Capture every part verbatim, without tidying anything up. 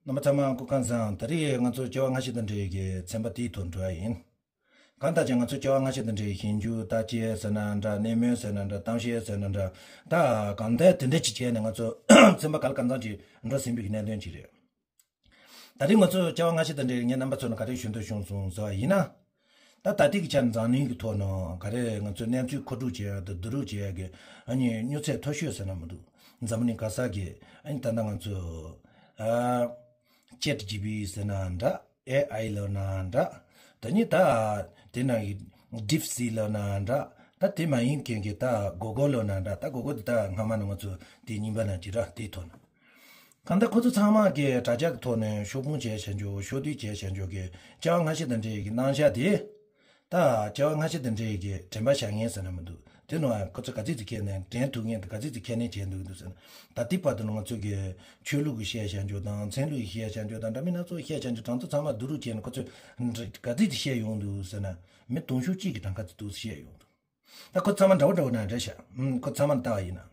རྣམ་པ་ཚང་མ་སྐུ་ཁམས་བཟང་། ད་རེས་ང་ཚོ་སྐྱེ་བ་སྔ་ཕྱི་དང་འབྲེལ་གྱི་ཚན་པ་དེའི་ཐོག་འགྲོ་ཡ་ཡིན། གང་ལྟར་ཀྱང་ང་ཚོ་སྐྱེ་བ་སྔ་ཕྱི་དང་འབྲེལ་ཞིབ་འཇུག་བརྟག་དཔྱད་ཟེར་ན་འདྲ། གནས་མལ་ཟེར་ན་འདྲ། གཏམ་བཤད་ཟེར་ན་འདྲ། ད་གང་ལྟར་དེ་འདྲ་ཅིག་བྱས་ནས་ང་ཚོ་ཚན་པ་ག་ལ་གང་འཚམ་ཅིག་འགྲོ་ཟིན་པའི་གནད་དོན་ཅིག་རེད། ད་རེས་ང་ཚོ་སྐྱེ་བ་སྔ་ཕྱི་དང་འབྲེལ་ངས་རྣམ་པ་ཚོ་ལ་ག་རེ་ཞུ་འདོད་བྱུང་སོང་ཟེར་བ་ཡིན་ན། ད་ད་ལྟའི་གི་ཆར་འཛམ་གླིང་གི་ཐོག་ནང་ག་རེ་ང་ཚོའི་གནས་ཚུལ་མཁོ་སྒྲུབ་བྱེད་ཡག་དང་བསྡུ་རུབ་བྱེད་ཡག་གི་ཨ་ནི་མྱུར་ཚད་མཐོ་ཤོས་ཟེར་ན་མི་འདུག་འཛམ་གླིང་ག་ས་གི་ཨ་ནི་ད་ལྟ་ང་ཚོ་ཨ་ཅེཊ་ཇི་པི་ཟེར་ན་འདྲ། ཨེ་ཨའི་ལབ་ན་འདྲ། ད་ནི་ད་དེ་ནང་གི་ཌིབ་སི་ལབ་ན་འདྲ། ད་དེ་མ་ཡིན་མཁན་གྱི་ད་གོ་གོ་ལབ་ན་འདྲ། ད་གོ་གོ་དེ་ད་སྔ་མ་ནས་ང་ཚོ་དེ་རྙིང་པ་ནང་གི་ར་དེའི་ཐོག་ནས། གང་ལྟར་ཁོ་ཚོ་ཚང་མ་གིས་དྲ་རྒྱ་གི་ཐོག་ནས་ཤོག་བུ་བྱས་བྱས་འཇོག་ཤོག་དུས་བྱས་བྱས་འཇོག་གི་སྐྱེ་བ་སྔ་ཕྱི་དང་འབྲེལ་གྱི་རྣམ་གཞག་དེ། ད་སྐྱེ་བ་སྔ་ཕྱི་དང་འབྲེལ་གྱི་དྲན་པ་བཞག་མཁན་ཟེར་ན་མི་འདུག་དེ་ནང་ཁོ་ཚོ་ག་ཚོད་ཅིག་མཁྱེན་ནས་དྲན་ཐུབ་མཁན་དེ་ག་ཚོད་ཅིག་མཁྱེན་ནས་བྱས་འདུག་འདུག་ཟེར་ན། ད་ལྟའི་བར་དུ་ང་ཚོ་གི་ཆོས་ལུགས་ཀྱི་བཤད་བྱས་འཇོག་དང་ཚན་རིག་གི་བཤད་བྱས་འཇོག་དང་འདྲ་མིན་སྣ་ཚོགས་བཤད་བྱས་འཇོག་གྲངས་ཚོད་ཚང་མ་བསྡུ་རུབ་བྱས་ནས་ཁོ་ཚོས་ག་ཚོད་ཅིག་བཤད་ཡོང་འདུག་ཟེར་ན། མི་དུང་ཕྱུར་གཅིག་གི་གྲངས་ཀ་ཙམ་འདུག་བཤད་ཡོང་འདུག་ད་ཁོ་ཚང་མ་འདྲ་བོ་འདྲ་བོ་ན་འདྲ་ཤག་ཨུམ། ཁོ་ཚང་མ་ལྟ་བ་ཡིན་ན།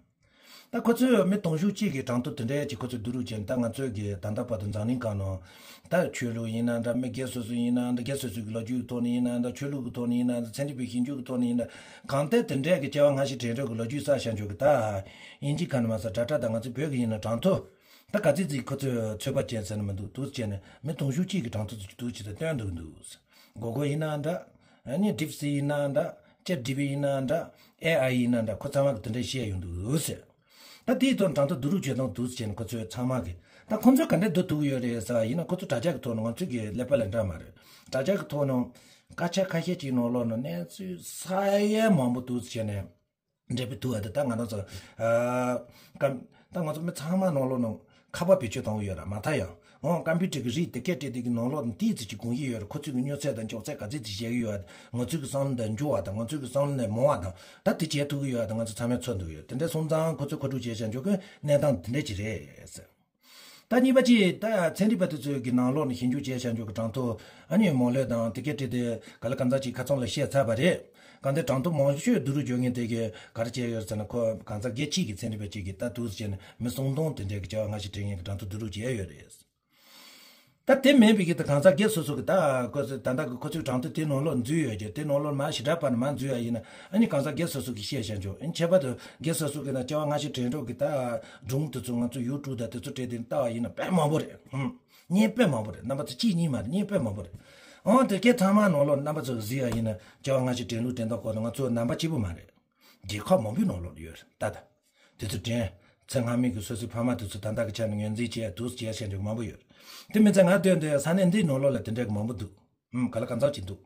ད་ཁོ་ཚོས་མི་དུང་ཕྱུར་གཅིག་གི་གྲངས་ཐོ་དེ་འདྲ་ཅིག་ཁོ་ཚོས་བསྡུ་རུབ་བྱས་ནས། ད་ང་ཚོའི་གི་ད་ལྟ་བར་དུ་འཛམ་གླིང་སྒང་ནང་ད་ཆོས་ལུགས་ཡིན་ན་འདྲ། མི་སྒེར་སོ་སོ་ཡིན་ན་འདྲ། སྒེར་སོ་སོའི་གི་ལོ་རྒྱུས་ཀྱི་ཐོག་ནས་ཡིན་ན་འདྲ། ཆོས་ལུགས་ཀྱི་ཐོག་ནས་ཡིན་ན་འདྲ། ཚན་རིག་པའི་ཞིབ་འཇུག་གི་ཐོག་ནས་ཡིན་ན་འདྲ། གང་ལྟར་དེ་འདྲ་གི་སྐྱེ་བ་སྔ་ཕྱི་དྲན་རབས་ཀྱི་ལོ་རྒྱུས་བསགས་བཞག་འཇོག་གི་ད་དབྱིན་ཇི་ཁ་ནས་མ་ཟ་དྲ་ཁྲ་དང་ང་ཚོའི་བོད་ཀྱི་ཡིན་ན་གྲངས་ཐོ། ད་ག་ཚོད་ཅིག་ཁོ་ཚོས་ཚོད་དཔག་བྱས་ཟེར་ན་མི་འདུག་འདུག་བྱས་ནས་མི་དུང་ཕྱུར་གཅིག་གི་གྲངས་ཐོ་ཚོ་འདུག་ཅིག་ད་སྟོན་འདུག་འདུག་གོ་གོ་ཡིན་ན་འདྲ། ཨ་ནི་ཌིབ་སི་ཡིན་ན་འདྲ། ཅེཊ་ཇི་པི་ཡིན་ན་འདྲ། ཨེ་ཨའི་ཡིན་ན་འདྲ། ཁོ་ཚང་མ་གི་དེ་འདྲ་བཤད་ཡོང་འདུག་ཟེར། ད་དེའི་ཐོག་གྲངས་ཐོ་བསྡུ་རུབ་བྱེད་སྟངས་འདུག་ཟེར་ནས་ཁོ་ཚོས་ཚང་མ་གི། ད་ཁོ་ཚོས་ག་འདྲ་བསྡུ་ཐུབ་ཀྱི་ཡོད་རེད་ཟེར་བ་ཡིན་ན། ཁོ་ཚོ་དྲ་རྒྱ་གི་ཐོག་ནས་ང་ཚོའི་གི་ཀླད་པ་ལ་འདྲ་མ་རེད། དྲ་རྒྱ་གི་ཐོག་ནས་སྐད་ཆ་ཁ་ཤས་ཅིག་ནང་ལོགས་ནས་གནས་ཚུལ་ས་ཡ་མང་པོ་འདུག་ཟེར་ནས། འབྲས་བུ་ཐུག་པ་དེ་ད་ང་རང་ཚོ། ཨ། ཀམ། ད་ང་ཚོ་མི་ཚང་མ་ནང་ལོགས་ནང་ཁ་པར་བེད་སྤྱོད་གཏོང་གི་ཡོད་ར། མ་མཐའ་ཡང་འོང་ཀམ་པུ་ཊར་གི་རིགས་དེ་སྐད་བྲིས་དེ་གི་ནང་ལོགས་ནང་ཏིག་ཙི་ཅིག་གོན་གྱི་ཡོད་ར། ཁོ་ཚོས་གི་མྱུར་ཚད་དང་མགྱོགས་ཚད་ག་ཚོད་ཅིག་བྱེད་ཀྱི་ཡོད་ར། ང་ཚོའི་གི་བསམ་བློ་དང་འགྱུར་བ་དང་ང་ཚོའི་གི་བསམ་བློ་ནས་མང་བ་དང་། ད་དེ་བྱེད་ཐུབ་ཀྱི་ཡོད་ར། ད་ང་ཚོ་ཚང་མས་ཚོར་འདུག་ཡོད། དེ་འདྲ་སོང་ཙང་ཁོ་ཚོས་མཁོ་སྒྲུབ་བྱས་བཞག་འཇོག་གི་གནས་སྟངས་དེ་འདྲ་ཅིག་རེད་ཟེར། ད་གཉིས་པ་གཅིག་ད་ཚན་རིག་པ་དེ་ཚོའི་གི་ནང་ལོགས་ནས་ཞིབ་འཇུག་བྱས་བཞག་འཇོག་གི་གྲངས་ཐོ། ཨ་ནི་མང་ལོས་དང་དེ་སྐད་བྲིས་དེ་ག་ལ་གང་ཚ་ཅིག་ཁ་ཚང་ལ་བཤད་ཚར་བ་རེད། གང་དེ་གྲངས་ཐོ་མང་ཤོས་བསྡུ་རུབ་བྱེད་མཁན་དེ་གི་ག་རེ་བྱས་ཡོད་ཟེར་ན། ཁོ་གང་ཚ་སྒེར་གཅིག་གི་ཚན་རིག་པ་གཅིག་གིས་ད་འདུག་ཟེར་ནས་མི་སུམ་སྟོང་དེ་འདྲའི་གི་སྐྱེ་བ་སྔ་ཕྱི་དྲན་མཁན་གི་གྲངས་ཐོ་བསྡུ་རུབ་བྱས་ཡོད་རེད། ད་དེ་མིན་པའི་གི་ད་གང་ཟག་སྒེར་སོ་སོ་གི་ད་ཁོ་ཚོ་ད་ལྟ་གི་ཁོ་ཚོའི་གྲངས་ཐོ་དེ་ནང་ལོགས་འཛུལ་ཡོད་ཀྱི། དེ་ནང་ལོགས་མར་ཞེ་དྲག་པར་མར་འཛུལ་ཡ་ཡིན་ན། ཨ་ནི་གང་ཟག་སྒེར་སོ་སོ་གི་བཤད་བྱ་འཇོག་ཨ་ནི་ཁྱད་པར་དུ་སྒེར་སོ་སོ་གི་ད་སྐྱེ་བ་སྔ་ཕྱི་དྲན་རབས་གི་ད་སྒྲུང་དེ་ཚོ་ང་ཚོ་ཡུ་ཊུབ་དང་དེ་ཚོ་སྤྲད་དེ་ལྟ་བ་ཡིན་ན་དཔེ་མང་པོ་རེད། ཧུམ། བརྙན་དཔེ་མང་པོ་རེད། རྣམ་པ་ཚོ་གཅིག་གཉིས་མ་རེད། བརྙན་དཔེ་མང་པོ་རེད། ཨང་དེ་སྐད་ཚང་མ་ནང་ལོགས་རྣམ་པ་ཚོ་གཟིགས་ཡ་ཡིན་ན། སྐྱེ་བ་སྔ་ཕྱི་དྲན་ལུགས་དྲན་སྟངས་སྐོར་ནས་ང་ཚོ་རྣམ་པ་གཅིག་པུ་མ་རེད། རྒྱལ་ཁབ་མང་པོའི་ནང་ལོགས་ཡོད་རེད་ད་ལྟ། དེ་ཚོ་དྲན། ཚེ་སྔ་མའི་གི་སོ་སོའི་ཕ་མ་དེ་ཚོ་ད་ལྟ་གི་ཆ་ནས་ངོས་འཛིན་བྱས་འདུག་བྱས་བྱས་འདུག་མང་པོ་ཡོད་རེད། དེ་མིན་ཚེ་ང་སྟོན་དེ་ས་གནས་འདིའི་ནང་ལོགས་ལ་དེ་འདྲ་གི་མང་པོ་འདུག་ཨུམ། ག་ལ་གང་འཚམ་ཅིག་འདུག་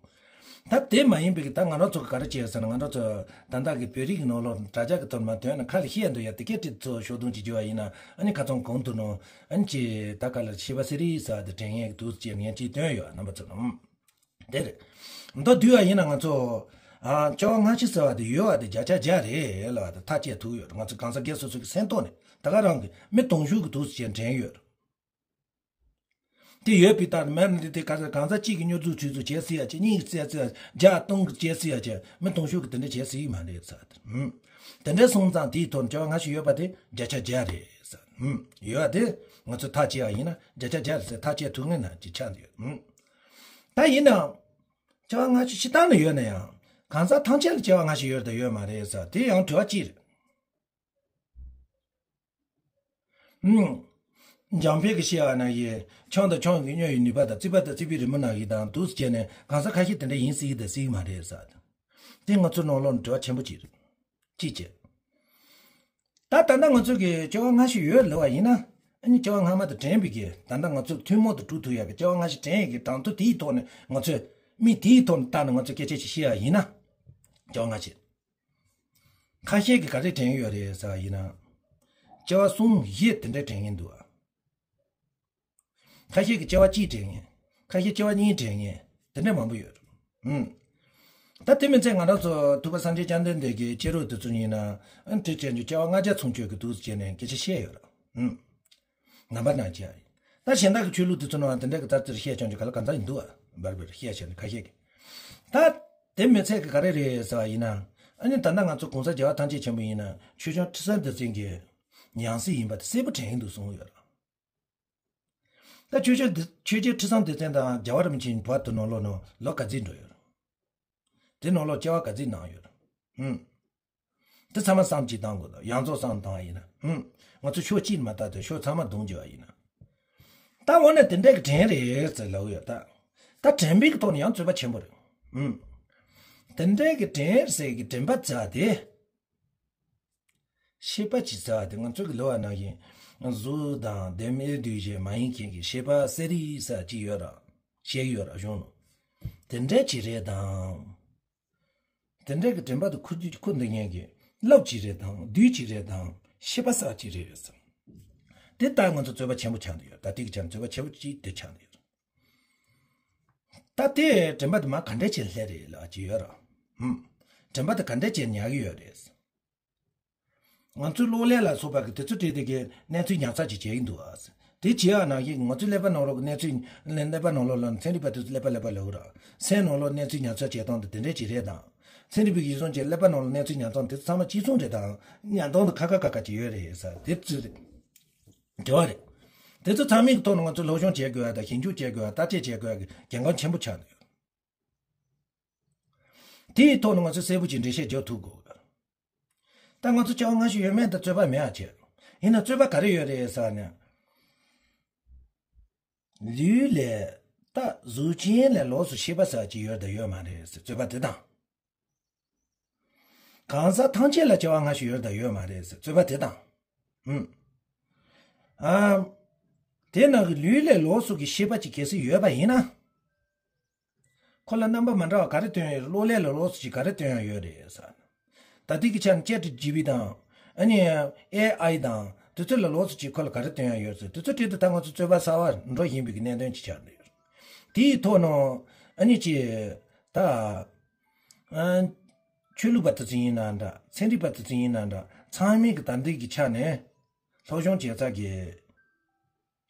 ད་དེ་མ་ཡིན་པའི་གི་ད་ང་རང་ཚོ་གི་ག་རེ་བྱས་ཟེར་ན། ང་རང་ཚོ་ད་ལྟ་གི་བོད་རིགས་ཀྱི་ནང་ལོགས་དྲ་རྒྱ་གི་ཐོག་མར་ཐོན་ན་ཁ་ལ་བཤད་འདུག་ཡ། དེ་སྐད་དེ་ཚོ་ཤོག་དུང་ཅིག་བརྒྱབ་པ་ཡིན་ན། ཨ་ནི་ཁ་ཚང་གང་དུ་ནང་ཨ་ནི་ཅི་ད་ག་ལ་ཤེས་པ་སི་རི་ས་དེ་དྲན་ཡས་འདུག་ཅེས་ངས་ཅིག་སྟོན་ཡོད། རྣམ་པ་ཚོ་ལ། ཨུམ། དེ་རེད། མདོར་བསྡུས་པ་ཡིན་ན་ང་ཚོ། ཨ། སྐྱེ་བ་སྔ་ཕྱི་ཟེར་བ་དེ་ཡོད་པ་དེ་བརྒྱ་ཆ་བརྒྱ་རེད་ལབ་པ་དེ་ཐག་བཅད་ཐུབ་ཡོད། ང་ཚོ་གང་ཟག་སྒེར་སོ་སོ་གི་སེམས་ཐོག་ནས་ད་ག་རང་གི་མི་དུང་ཕྱུར་གི་འདུག་ཅེས་དྲན་ཡོད། དེ་ཡོད་པའི་ལྟར་མེད་ན་དེ་ག་གང་ཟག་གཅིག་གིས་སྨྱོ་འཛུགས་ཁྲིམས་འཛུགས་བྱེད་སྲིད་ཡ་ཅིག་གཉིས་ཀྱིས་བྱེད་སྲིད་ཡ། བརྒྱ་སྟོང་གིས་བྱེད་སྲིད་ཡ་ཅིག་མི་དུང་ཕྱུར་གིས་དེ་འདྲ་བྱེད་སྲིད་མ་རེད་ཟེར། ཨུམ། དེ་འདྲ་སོང་ཙང་དེའི་ཐོག་ནས་སྐྱེ་བ་སྔ་ཕྱི་ཡོད་པ་དེ་བརྒྱ་ཆ་བརྒྱ་རེད་ཟེར། ཨུམ། ཡོད་པ་དེ་ང་ཚོས་ཐག་བཅད་པ་ཡིན་ན་བརྒྱ་ཆ་བརྒྱ་རེད་ཟེར་ཐག་བཅད་ཐུབ་ངེས་ན་ཅིག་ཆགས་ཡོད། ཨུམ། ད་ཡིན་ནའང་། སྐྱེ་བ་སྔ་ཕྱི་སྤྱིར་བཏང་ནས་ཡོད་ན་ཡང་། གང་ཟག་ཐམས་ཅད་ལ་སྐྱེ་བ་སྔ་ཕྱི་ཡོད་དང་ཡོད་མ་རེད་ཟེར་དེ་ཡང་དྲི་བ་གཅིག་རེད། ཨུམ། འཇམ་དཔལ་གྱིས་བཤད་པ་ནང་བཞིན་ཆང་དང་ཆང་གིས་སྨྱོ་བའི་ནུས་པ་དང་། རྩིད་པ་དང་རྩིད་པའི་རི་མོ་ནང་བཞིན་དང་འདུག་སེ་བྱས་ནས་གང་ཟག་ཁ་ཤས་དེ་འདྲ་ཡིན་སྲིད་ཀྱི་དང་སྲིད་ཀྱི་མ་རེད་ཟེར། དེ་ང་ཚོའི་ནང་ལོགས་ནས་དྲི་བ་ཆེན་པོ་གཅིག་རེད། གཅིག་བྱས། ད་ད་ལྟ་ང་ཚོ་གི་སྐྱེ་བ་སྔ་ཕྱི་ཡོད་ལབ་པ་ཡིན་ན། ཨ་ནི་སྐྱེ་བ་སྔ་མ་དང་དྲན་པའི་གི་ད་ལྟ་ང་ཚོ་ཐུན་མོང་དུ་གྲུབ་ཐུབ་ཡག་གི་སྐྱེ་བ་སྔ་ཕྱི་དྲན་ཡག་གི་གྲངས་ཐོ་དེའི་ཐོག་ནས་ང་ཚོས། མི་དེའི་ཐོག་ནས་བལྟས་ནས་ང་ཚོས་སྐད་ཆ་ཅིག་བཤད་ཡག་ཡིན་ན། སྐྱེ་བ་སྔ་ཕྱི། ཁ་ཤས་ཀྱིས་ག་རེ་དྲན་ཡོད་རེད་ཟེར་བ་ཡིན་ན། སྐྱེ་བ་གསུམ་བཞི་དེ་འདྲ་དྲན་གྱིན་འདུག་ཨ། ཁ་ཤས་ཀྱིས་སྐྱེ་བ་གཅིག་དྲན་མཁན། ཁ་ཤས་སྐྱེ་བ་གཉིས་དྲན་མཁན། དེ་འདྲ་མང་པོ་ཡོད། ཨུམ། ད་དེ་མིན་ཚེ་ང་རང་ཚོ་ཐུབ་པ་སངས་རྒྱས་བཅོམ་ལྡན་འདས་ཀྱི་བསྐྱེད་རིམ་དེ་ཚོ་ཡིན་ན། ཨ་ནི་དེ་བྱས་ནས་སྐྱེ་བ་ལྔ་བརྒྱ་ཚུན་ཆོད་ཀྱི་འདུག་ཟེར་ནས་སྐད་ཆ་བཤད་ཡོད་རེད། ཨུམ། ནང་པ་ནང་བཞིན། ད་གཞན་དག་གི་ཆོས་ལུགས་དེ་ཚོ་ནང་དེ་འདྲ་གི་ཙར་ཙིར་བཤད་ཀྱང་ཅིག་ག་ལ་གང་ཙམ་ཡིན་འདུག་ཨ། འབར་འབར་བཤད་བྱས་ནས་ཁ་ཤས་ཀྱིས། ད་དེ་མིན་ཚེ་གི་ག་རེ་རེད་ཟེར་བ་ཡིན་ན། ཨ་ནི་ད་ལྟ་ང་ཚོ་གོང་ས་རྒྱལ་བ་ཐམས་ཅད་མཁྱེན་པ་ཡིན་ན་ཆོས་སྐྱོང་ཁྲི་སྲོང་ལྡེ་བཙན་གྱི་ཡང་སྲིད་ཡིན་པ་དེ་གསལ་པོ་དྲན་གྱི་འདུག་གསུངས་ཡོད་རེད། ད་ཆོས་རྒྱལ་འདི་ཆོས་རྒྱལ་ཁྲི་སྲོང་ལྡེ་བཙན་དང་རྒྱལ་བ་རིན་པོ་ཆེའི་བར་དུ་ནང་ལོགས་ནང་ལོ་ག་ཚོད་འགྲོ་ཡོད་རེད། དེ་ནང་ལོགས་སྐྱེ་བ་ག་ཚོད་གནང་ཡོད་རེད། ཧུམ། དེ་ཚང་མ་བསམ་གྱིས་གཏང་དགོས་དང་། ཡང་རྫོགས་བསམ་བཏང་ཡིན་ན། ཧུམ། ང་ཚོ་ཕྱོགས་གཅིག་མ་བལྟ་དེ་ཕྱོགས་ཚང་མ་བསྡོམས་བྱས་པ་ཡིན་ན། ད་འོ་ན་དེ་འདྲའི་གི་དྲན་རེད་ཟེར་ལབ་ཡོད་ད། ད་དྲན་པའི་གི་ཐོག་ནས་ཡང་རྩོད་པ་ཆེན་པོ་རེད། ཧུམ། དེ་འདྲའི་གི་དྲན་ཟེར་གི་དྲན་པ་ཟེར་བ་དེ། ཤེས་པ་ཅིག་ཟེར་བ་དེ་ང་ཚོ་གི་ལོ་བ་ནང་བཞིན་གཟུགས་དང་ལྡན་མིན་འདུས་བྱས་མ་ཡིན་མཁན་གྱི་ཤེས་པ་གསལ་རིག་ཟེར་ཅིག་ཡོད་ར། བཤད་ཡོད་ར་གཞུང་ནང་། དེ་འདྲ་ཅིག་རེད་དང་། དེ་འདྲ་གི་དྲན་པ་དེ་ཁུར་དུ་ཁུར་འདི་ངན་གྱི་རླབས་ཅིག་རེད་དང་བདུད་ཅིག་རེད་དང་ཤེས་པ་གསལ་ཅིག་རེད་ཟེར། དེ་ལྟར་ང་ཚོ་རྩོད་པ་ཆེན་པོ་ཆགས་འདུག་ཡོད། ད་ལྟའི་གི་ཆ་ནས་རྩོད་པ་ཆེན་པོ་ཅིག་དེ་ཆགས་འདུག་ཡོད། ད་དེ་དྲན་པ་དེ་མ་ག་འདྲ་ཅིག་སླེབས་རེད་ལབ་ཅིག་ཡོད་ར། ཧུམ། དྲན་པ་དེ་ག་འདྲ་ཅིག་ཉར་གི་ཡོད་རེད། ང་ཚོའི་གློག་ཀླད་ལ་སོགས་པ་གི་དུས་ཚོད་སྤྲད་དེ་གི་གནས་ཚུལ་ཉར་ཚགས་ཅིག་བྱེད་ཀྱི་འདུག་ཨ། དེ་བྱེད་ཡག་ནང་བཞིན་ང་ཚོའི་ཀླད་པ་ནང་ལོགས་ཀྱི་གནས་ཚུལ་ཀླད་པ་ནང་ལོགས་ལ་ཚན་རིག་པ་དེ་ཚོ་ཀླད་པ་ཀླད་པ་ལབ་ར། སེམས་ནང་ལོགས་གནས་ཚུལ་ཉར་ཚགས་བྱེད་སྟངས་དེ་དེ་འདྲས་ཅིག་རེད་དང་། ཚན་རིག་པའི་གི་གཞུང་ཅིག་ཀླད་པ་ནང་ལ་གནས་ཚུལ་ཉར་སྟངས་དེ་ཚོ་ཚང་མ་གཅིག་མཚུངས་རེད་དང་། ཉར་སྟངས་དེ་ཁ་ཁ་ཁ་ཁ་ཅིག་ཡོད་རེད་ས་དེ་ཚོ་རེད། དེ་བ་རེད། དེ་ཚོ་ཚང་མའི་གི་ཐོག་ནས་ང་ཚོ་སློབ་སྦྱོང་བྱེད་དགོས་ཡ་དང་ཞིབ་འཇུག་བྱེད་དགོས་ཡ་བརྟག་དཔྱད་བྱེད་དགོས་ཡ་གི་གལ་འགངས་ཆེན་པོ་ཆགས་འདུག་ཡོད། དེའི་ཐོག་ནས་ང་ཚོས་གསལ་པོ་ཅིག་འགྲེལ་བཤད་རྒྱག་ཐུབ་དགོས། ད་ང་ཚོ་སྐྱེ་བ་སྔ་ཕྱི་ཡོད་མེད་དང་རྩོད་པ་མེད་ཨ་ཅེ། ཡིན་ན་རྩོད་པ་ག་རེ་ཡོད་རེད་ཟེར་ན། ལུས་ལས་ད་གཟུགས་ཅན་ལས་ལོགས་སུ་ཤེས་པ་ཟེར་ཅིག་ཡོད་དང་ཡོད་མ་རེད་ཟེར་རྩོད་པ་དེ་དང་། གང་ཟག་ཐམས་ཅད་ལ་སྐྱེ་བ་སྔ་ཕྱི་ཡོད་དང་ཡོད་མ་རེད་ཟེར་རྩོད་པ་དེ་དང་། ཧུམ། ཨ། དེ་ནང་གི་ལུས་ལས་ལོགས་སུ་གི་ཤེས་པ་ཅིག་གལ་སྲིད་ཡོད་པ་ཡིན་ན། ཁོ་ལ་རྣམ་པ་མི་འདྲ་བ་ག་རེ་སྟོན་ཡོད། གློག་ཀླད་ལ་ལོགས་སུ་ཅིག་ག་རེ་སྟོན་ཡ་ཡོད་རེད་ཟེར། ད་ལྟའི་གི་ཆ་ནས་ཅེ་ཊི་ཇི་པི་དང་། ཨ་ནི་ཨེ་ཨའི་དང་དེ་ཚོ་ལ་ལོགས་སུ་ཅིག་ཁོ་ལ་ག་རེ་སྟོན་ཡ་ཡོད་ཟེར་དེ་ཚོ་བྲིས་ཏེ་ད་ང་ཚོ་རྩོད་པ་གསར་བ་འགྲོ་བཞིན་པའི་གི་གནད་དོན་ཅིག་ཆགས་འདུག་ཡོད། དེའི་ཐོག་ནང་ཨ་ནི་ཅིག་ད། ཨ། ཆོས་ལུགས་པ་དེ་ཚོ་ཡིན་ན་འདྲ། ཚན་རིག་པ་དེ་ཚོ་ཡིན་ན་འདྲ། ཚང་མས་གི་ད་འདི་གི་ཆ་ནས་སློབ་སྦྱོང་བྱེད་ས་གི་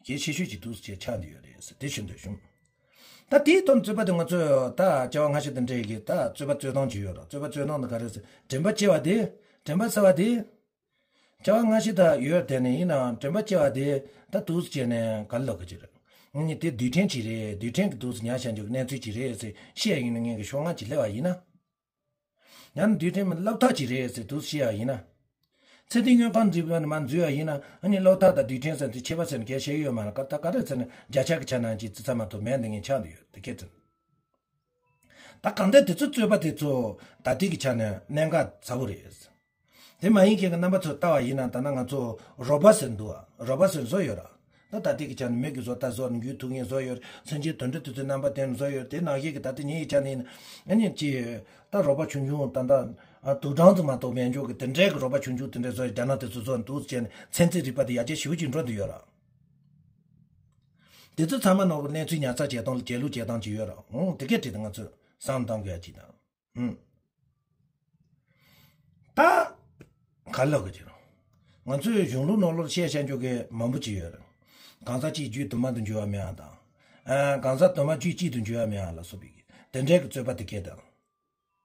གལ་ཆེ་ཤོས་ཅིག་འདུག་ཅེས་ཆགས་འདི་ཡོད་རེད་ཟེར་དེ་ཞུ་འདོད་བྱུང་། ད་དེའི་ཐོག་རྩོད་པ་དེ་ང་ཚོས་ད་སྐྱེ་བ་སྔ་ཕྱི་དང་འབྲེལ་གི་ད་རྩོད་པ་རྩོད་སྟངས་ཅིག་ཡོད་རེད། རྩོད་པ་རྩོད་སྟངས་དེ་ག་རེ་ཟེར་དྲན་པ་སྐྱེ་བ་དེ། དྲན་པ་ཟེར་བ་དེ། སྐྱེ་བ་སྔ་ཕྱི་ད་ཡོད་དེ་ནས་ཡིན་ནའང་དྲན་པ་སྐྱེ་བ་དེ་ད་འདུག་ཅེས་ནས་ག་ལབ་གི་ཅི་རེད། ངས་དེ་རྡུལ་ཕྲན་ཅིག་རེད། རྡུལ་ཕྲན་གི་འདུག་ཉར་བྱ་འཇུག་གནས་ཚུལ་ཅིག་རེད་ཟེར་བཤད་ཡིན་ན་ངས་གི་ཤོག་ངག་ཅིག་སླེབས་པ་ཡིན་ན། ཡང་ན་རྡུལ་ཕྲན་མི་སློབ་ཐག་ཅིག་རེད་ཟེར་དུ་བཤད་ཡ་ཡིན་ན། ཚེ་འདིའི་དངོས་པོ་འདྲིས་པ་ནི་མ་འཛུལ་བ་ཡིན་ན་ཨ་ནི་སློབ་ཐག་དང་རྡུལ་ཕྲན་ཟེར་དུ་ཁྱད་པར་ཟེར་ནས་གལ་བཤད་ཡོད་མ་རེད། ད་ག་རེ་ཟེར་ན་བརྒྱ་ཆ་གི་ཆ་ནང་གི་ཙི་ཙ་མ་གཏོགས་མེད་འདི་ངས་ཆགས་འདུག་ཡོད་དེ་སྐད་དུ། ད་གང་ལྟར་དེ་ཚོ་རྩོད་པ་དེ་ཚོ་ད་ལྟའི་གི་ཆ་ནས་གནད་འགག་ཚ་པོ་རེད། དེ་མ་ཡིན་མཁན་གྱི་རྣམ་པ་ཚོ་ལྟ་བ་ཡིན་ན་ད་ལྟ་ང་ཚོ་རོ་པོ་ཟེར་འདུག་ཨ། རོ་པོ་ཟེར་བཟོ་ཡོད་ར། ད་ད་ལྟའི་གི་ཆ་ནས་མི་གི་བཟོ་ལྟ་བཟོ་ནས་རྒྱུད་ཐུག་ངེས་བཟོ་ཡོད། སེམས་ཅན་དོན་འགྲུབ་དེ་ཚོའི་རྣམ་པ་དེ་ནས་བཟོ་ཡོད། དེ་ནང་བཞིན་གི་ད་ལྟ་ཉིད་ཡི་ཆ་ནས་ཡིན་ན་ཨ་ནི་ཅི། ད་རོ་པོ་ཆུང་ཆུང་ད་ལྟ་དུག་སྦྲང་ཙམ་མ་གཏོགས་མེད་འཇོག་གི་དེ་འདྲའི་གི་རོ་པོ་ཆུང་ཆུང་དེ་འདྲའི་བཟོ་ཡོད། རྒྱ་ནག་དེ་ཚོ་བཟོ་འདུག་ཟེར་ནས་ཚན་རྩལ་རིག་པ་དེ་ཡར་རྒྱས་ཞེ་པོ་ཅིག་འགྲོ་འདི་ཡོད་ར། དེ་ཚོ་ཚང་མ་ནང་གི་གནས་ཚུལ་ཉར་ཚགས་བྱེད་སྟངས་ལ་བརྒྱད་ལུགས་བྱེད་སྟངས་ཅིག་ཡོད་ར། འོང་དེ་གས་བྲིས་ཏེ་ང་ཚོས་བསམ་གཏང་དགོས་ཡ་ཅིག་དང་། ཧུམ། ད། ག་ལབ་གི་ཅི་རུང་། ང་ཚོའི་གཞུང་ལུགས་ནང་ལོགས་བཤད་བཤད་འཇོག་གི་མང་པོ་ཅིག་ཡོད་རེད། གང་ཟག་གཅིག་རྒྱུད་དུ་མ་དུ་འགྱུར་བ་མེད་ཨ་དང་། ཨ། གང་ཟག་དུ་མ་རྒྱུད་གཅིག་ཏུ་འགྱུར་བ་མེད་ཨ་ལ་སོགས་པའི་དེ་འདྲའི་གི་རྩོད་པ་དེ་སྐད་དང་།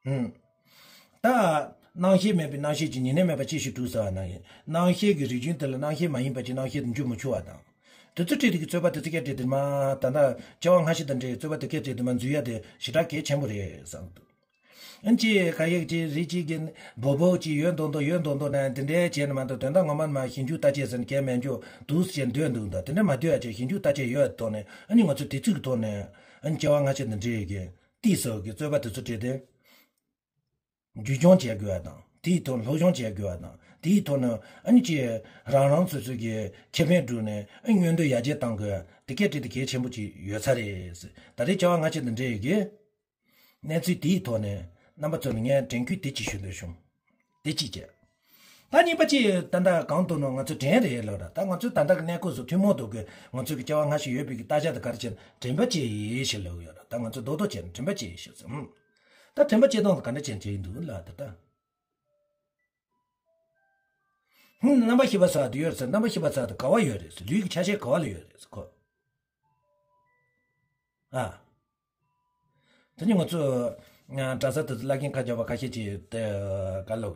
ཧུམ། ད། རྣམ་ཤེས་མེད་པའི་རྣམ་ཤེས་ཀྱི་ཉེར་ལེན་མེད་པ་ཅི་ཞིག་གྲུབ་ཟེར་བ་ན་ཡིན། རྣམ་ཤེས་ཀྱི་རིགས་རྒྱུན་དེ་ལ་རྣམ་ཤེས་མ་ཡིན་པ་ཅིག་རྣམ་ཤེས་དུ་འགྱུར་མི་ཆུག་པ་དང་། དེ་ཚོ་བྲིས་དེ་གི་རྩོད་པ་དེ་ཚོ་སྐད་བྲིས་དེ་མ་ད་ལྟ་སྐྱེ་བ་སྔ་ཕྱི་དང་འབྲེལ་རྩོད་པ་དེ་སྐད་བྲིས་དེ་མ་འཛུལ་ཡ་དེ་ཞེ་དྲག་གལ་ཆེན་པོ་རེད་བསམ་འདུག་ཨ་ནི་ཅི་ག་ཡེ་ཅི་རིགས་གཅིག་གི་བོ་བོ་ཅི་ཡོད་མདོག་མདོག་ཡོད་མདོག་མདོག་ནས་དེ་འདྲའི་བྱས་ནས་མ་གཏོགས་དོན་དག་ངོ་མ་མ་ཞིབ་འཇུག་བརྟག་དཔྱད་ཟེར་ནས་གལ་མེད་འཇོག་འདུག་ཟེར་འདོད་འདུག་ད་དེ་འདྲ་མ་འདོད་ཡ་ཅིག་ཞིབ་འཇུག་བརྟག་དཔྱད་ཡོད་ཐོག་ནས་ཨ་ནི་ང་ཚོ་དེ་ཚིག་གི་ཐོག་ནས་ཨ་ནི་སྐྱེ་བ་སྔ་ཕྱི་དང་འབྲེལ་ཡོད་ཀྱི་ཏིས་ཟེར་གི་རྩོད་པ་དེ་ཚོ་བྲིས་ཏེ། རྒྱུས་སྦྱོང་བྱེད་དགོས་པ་དང་དེའི་ཐོག་སློབ་སྦྱོང་བྱེད་དགོས་པ་དང་དེའི་ཐོག་ནས་ཨ་ནི་ཅི་རང་རང་སོ་སོའི་གི་ཁེ་ཕན་བསྒྲུབས་ནས་ཨ་མངོན་འདོད་ཡར་རྒྱས་གཏང་དགོས་དེ་སྐད་བྲིས་དེ་གལ་ཆེན་པོ་ཅིག་ཡོད་ས་རེད། ད་རེས་བྱ་བ་སྔ་ཕྱི་དང་འབྲེལ་ཡོད་ཀྱི་གནས་ཚུལ་དེའི་ཐོག་ནས་རྣམ་པ་ཚོ་ལ་ངས་དྲན་སྐུལ་དེ་ཅིག་ཞུ་འདོད་བྱུང་། དེ་གཅིག་བྱས། ད་གཉིས་པ་ཅིག་ད་ལྟ་གང་ཐུབ་ནོ་ང་ཚོ་དྲན་རེད་ལབ་ར། ད་ང་ཚོས་ད་ལྟ་གི་གནས་སྐབས་སུ་ཐུན་མོང་དུ་གི་ང་ཚོའི་གི་སྐྱེ་བ་སྔ་ཕྱི་ཡོད་པའི་གི་བརྟག་བྱ་དེ་ག་རེ་བྱས་ན་དྲན་པ་བསྐྱེད་ཡིན་ཞེས་ལབ་ཡོད་ར། ད་ང་ཚོས་རྡོག་རྡོག་བྱས་ན་དྲན་པ་བསྐྱེད་ཡིན་ཞེས་ཟེར། ད་དྲན་པ་བསྐྱེད་སྟངས་དེ་ག་འདྲ་བྱས་བྱས་ཡིན་འདུག་ལ་ད་ལྟ། ཧུམ། རྣམ་པར་ཤེས་པ་ཟེར་བ་དེ་ཡོད་རེད་ཟེར། རྣམ་པར་ཤེས་པ་ཟེར་བ་དེ་ག་བ་ཡོད་རེད་ཟེར། ལུས་ཀྱི་ཆ་ཤས་ག་བ་ལ་ཡོད་རེད་ཟེར་ཁོ། ཨ། དེ་ནི་ང་ཚོ་གྲྭ་ས་དེ་ཚོ་བླ་རྒན་ཁ་རྒྱབ་པ་ཁ་ཤས་ཀྱིས་དེ་ག་ལོ་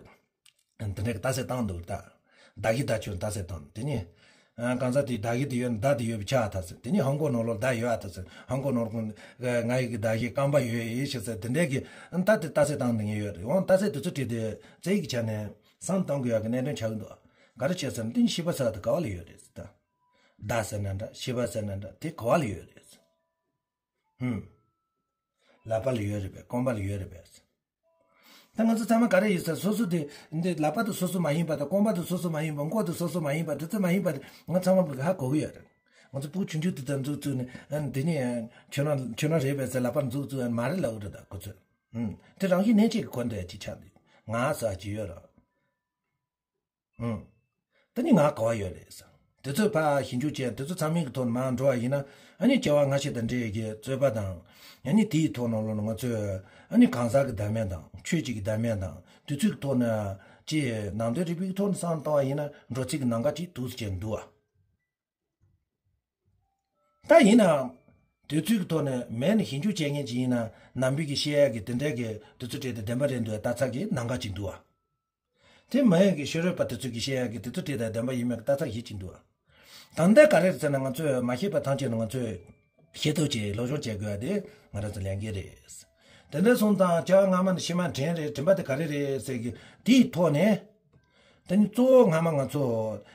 དེ་འདྲའི་ལྟ་ཚད་བཏང་འདུག་ད་བདག་གིས་ད་ཁྱོད་ལྟ་ཚད་བཏང་དེ་ནི་ ཨ། གང་ཟག་དེའི་བརྡ་གཞི་དེ་ཡོད་ན་བརྡ་དེ་ཡོད་པ་ཆགས་ཐལ་ཟེར། དེ་ནས་ཧང་གོ་ནང་ལོགས་བརྡ་ཡོད་ཨ་ཐལ་ཟེར། ཧང་གོ་ནང་ལོགས་ང་ཡི་གི་བརྡ་གཞི་རྐང་པ་ཡོད་ཡིན་ཞེས་ཟེར། དེ་འདྲའི་གི་ཨ་ད་དེ་རྟགས་གསལ་བཏང་འདི་ངེས་ཡོད་རེད། འོང་རྟགས་གསལ་དེ་ཚོ་བྲིས་ཏེ་རྩ་ཡིག་གི་ཆ་ནས་བསམ་བཏང་དགོས་ཡག་གི་གནད་དོན་ཆགས་ཀྱི་འདུག་ག་རེ་བྱས་ཟེར་ན་དེ་ནི་ཤེས་པ་ཟེར་བ་དེ་ག་བ་ལ་ཡོད་རེད་ཟེར། ད་བརྡ་ཟེར་ན་འདྲ། ཤེས་པ་ཟེར་ན་འདྲ། དེ་ག་བ་ལ་ཡོད་རེད་ཟེར། ཧུམ། ལག་པ་ལ་ཡོད་རེད་པས། རྐང་པ་ལ་ཡོད་རེད་པས། ད་ང་ཚོ་ཚང་མ་ག་རེ་ཡིན་ཟེར། སོ་སོ་དེ་འདི་ལག་པ་དེ་སོ་སོ་མ་ཡིན་པ་དང་། རྐང་པ་དེ་སོ་སོ་མ་ཡིན་པ། མགོ་དེ་སོ་སོ་མ་ཡིན་པ། དེ་ཚོ་མ་ཡིན་པ་དེ་ང་ཚང་མ་ཧ་གོ་གི་ཡོད་རེད། ང་ཚོ་ཕྲུ་གུ་ཆུང་ཆུང་དེ་ལྟར་འཛུགས་བཙུགས་ནས། ཨ། དེ་ནས་ཁྱོད་རང་ཁྱོད་རང་རེད་པས་ཟེར་ལག་པ་འཛུགས་བཙུགས་མ་རེད་ལབ་ཀྱི་རེད། ད་ཁོ་ཚོས། ཨུམ། དེ་རང་བཞིན་གནས་བྱེད་ཀྱི་གོ་འདོད་ཅིག་ཆགས་འདུག་ང་ཟེར་ཅིག་ཡོད་རེད། ཨུམ། དེ་ནི་ང་ག་བ་ཡོད་རེད་ཟེར། དེ་ཚོ་ཕར་ཞིབ་འཇུག་བྱས། དེ་ཚོ་ཚང་མའི་གི་ཐོག་ནས་མར་འགྲོ་བ་ཡིན་ན། ཨ་ནི་སྐྱེ་བ་སྔ་ཕྱི་དང་འབྲེལ་ཡོད་ཀྱི་རྩོད་པ་དང་། ཨ་ནི་དེའི་ཐོག་ནང་ལོགས་ན་ང་ཚོས་ཨ་ནི་གང་ཟག་གི་བདག་མེད་དང་ཆོས་ཀྱི་བདག་མེད་དང་དེ་ཚོའི་གི་ཐོག་ནས་ཅིག་ནང་དོན་རིག་པའི་ཐོག་ནས་བསམ་བཏང་བ་ཡིན་ན་འགྲོ་ཚིག་གི་ནང་འགལ་ཅིག་འདུག་ཟེར་གྱི་འདུག་བ། ད་ཡིན་ནའང་དེ་ཚོའི་གི་ཐོག་ནས་མེད་ནས་ཞིབ་འཇུག་བྱེད་མཁན་ཅིག་ཡིན་ན། ནང་པའི་གི་བཤད་ཡག་གི་དེ་འདྲའི་གི་དེ་ཚོ་བྲིས་ཏེ་བདེན་པ་རེད་འདུག་ལྟ་ཚར་གི་ནང་འགལ་ཅིག་འདུག་བ། དེ་མ་ཡིན་གི་ཤེས་རབ་པ་དེ་ཚོ་གི་བཤད་ཡག་གི་དེ་ཚོ་བྲིས་ཏེ་བདེན་པ་ཡིན་མེད་ཀྱི་ལྟ་ཚར་ཞིག་ཅིག་འདུག་བ། ད་ལྟ་ག་རེ་རེད་ཟེར་ན། ང་ཚོས་མ་ཤེས་པ་ཐམས་ཅད་ནི་ང་ཚོས་ཤེས་ཐུབ་ཅིག་སློབ་སྦྱོང་བྱེད་དགོས་ཡ་དེ་ང་རང་ཚོ་ལས་འགན་རེད། དེ་འདྲ་སོང་ཙང་སྐྱེ་བ་སྔ་མ་ནས་ཕྱི་མ་དྲན་རེད། དྲན་པ་དེ་ག་རེ་རེད་ཟེར་གི་དེའི་ཐོག་ནས། དེ་ནི་གཙོ་བོ་སྔ་མ་ང་ཚོ་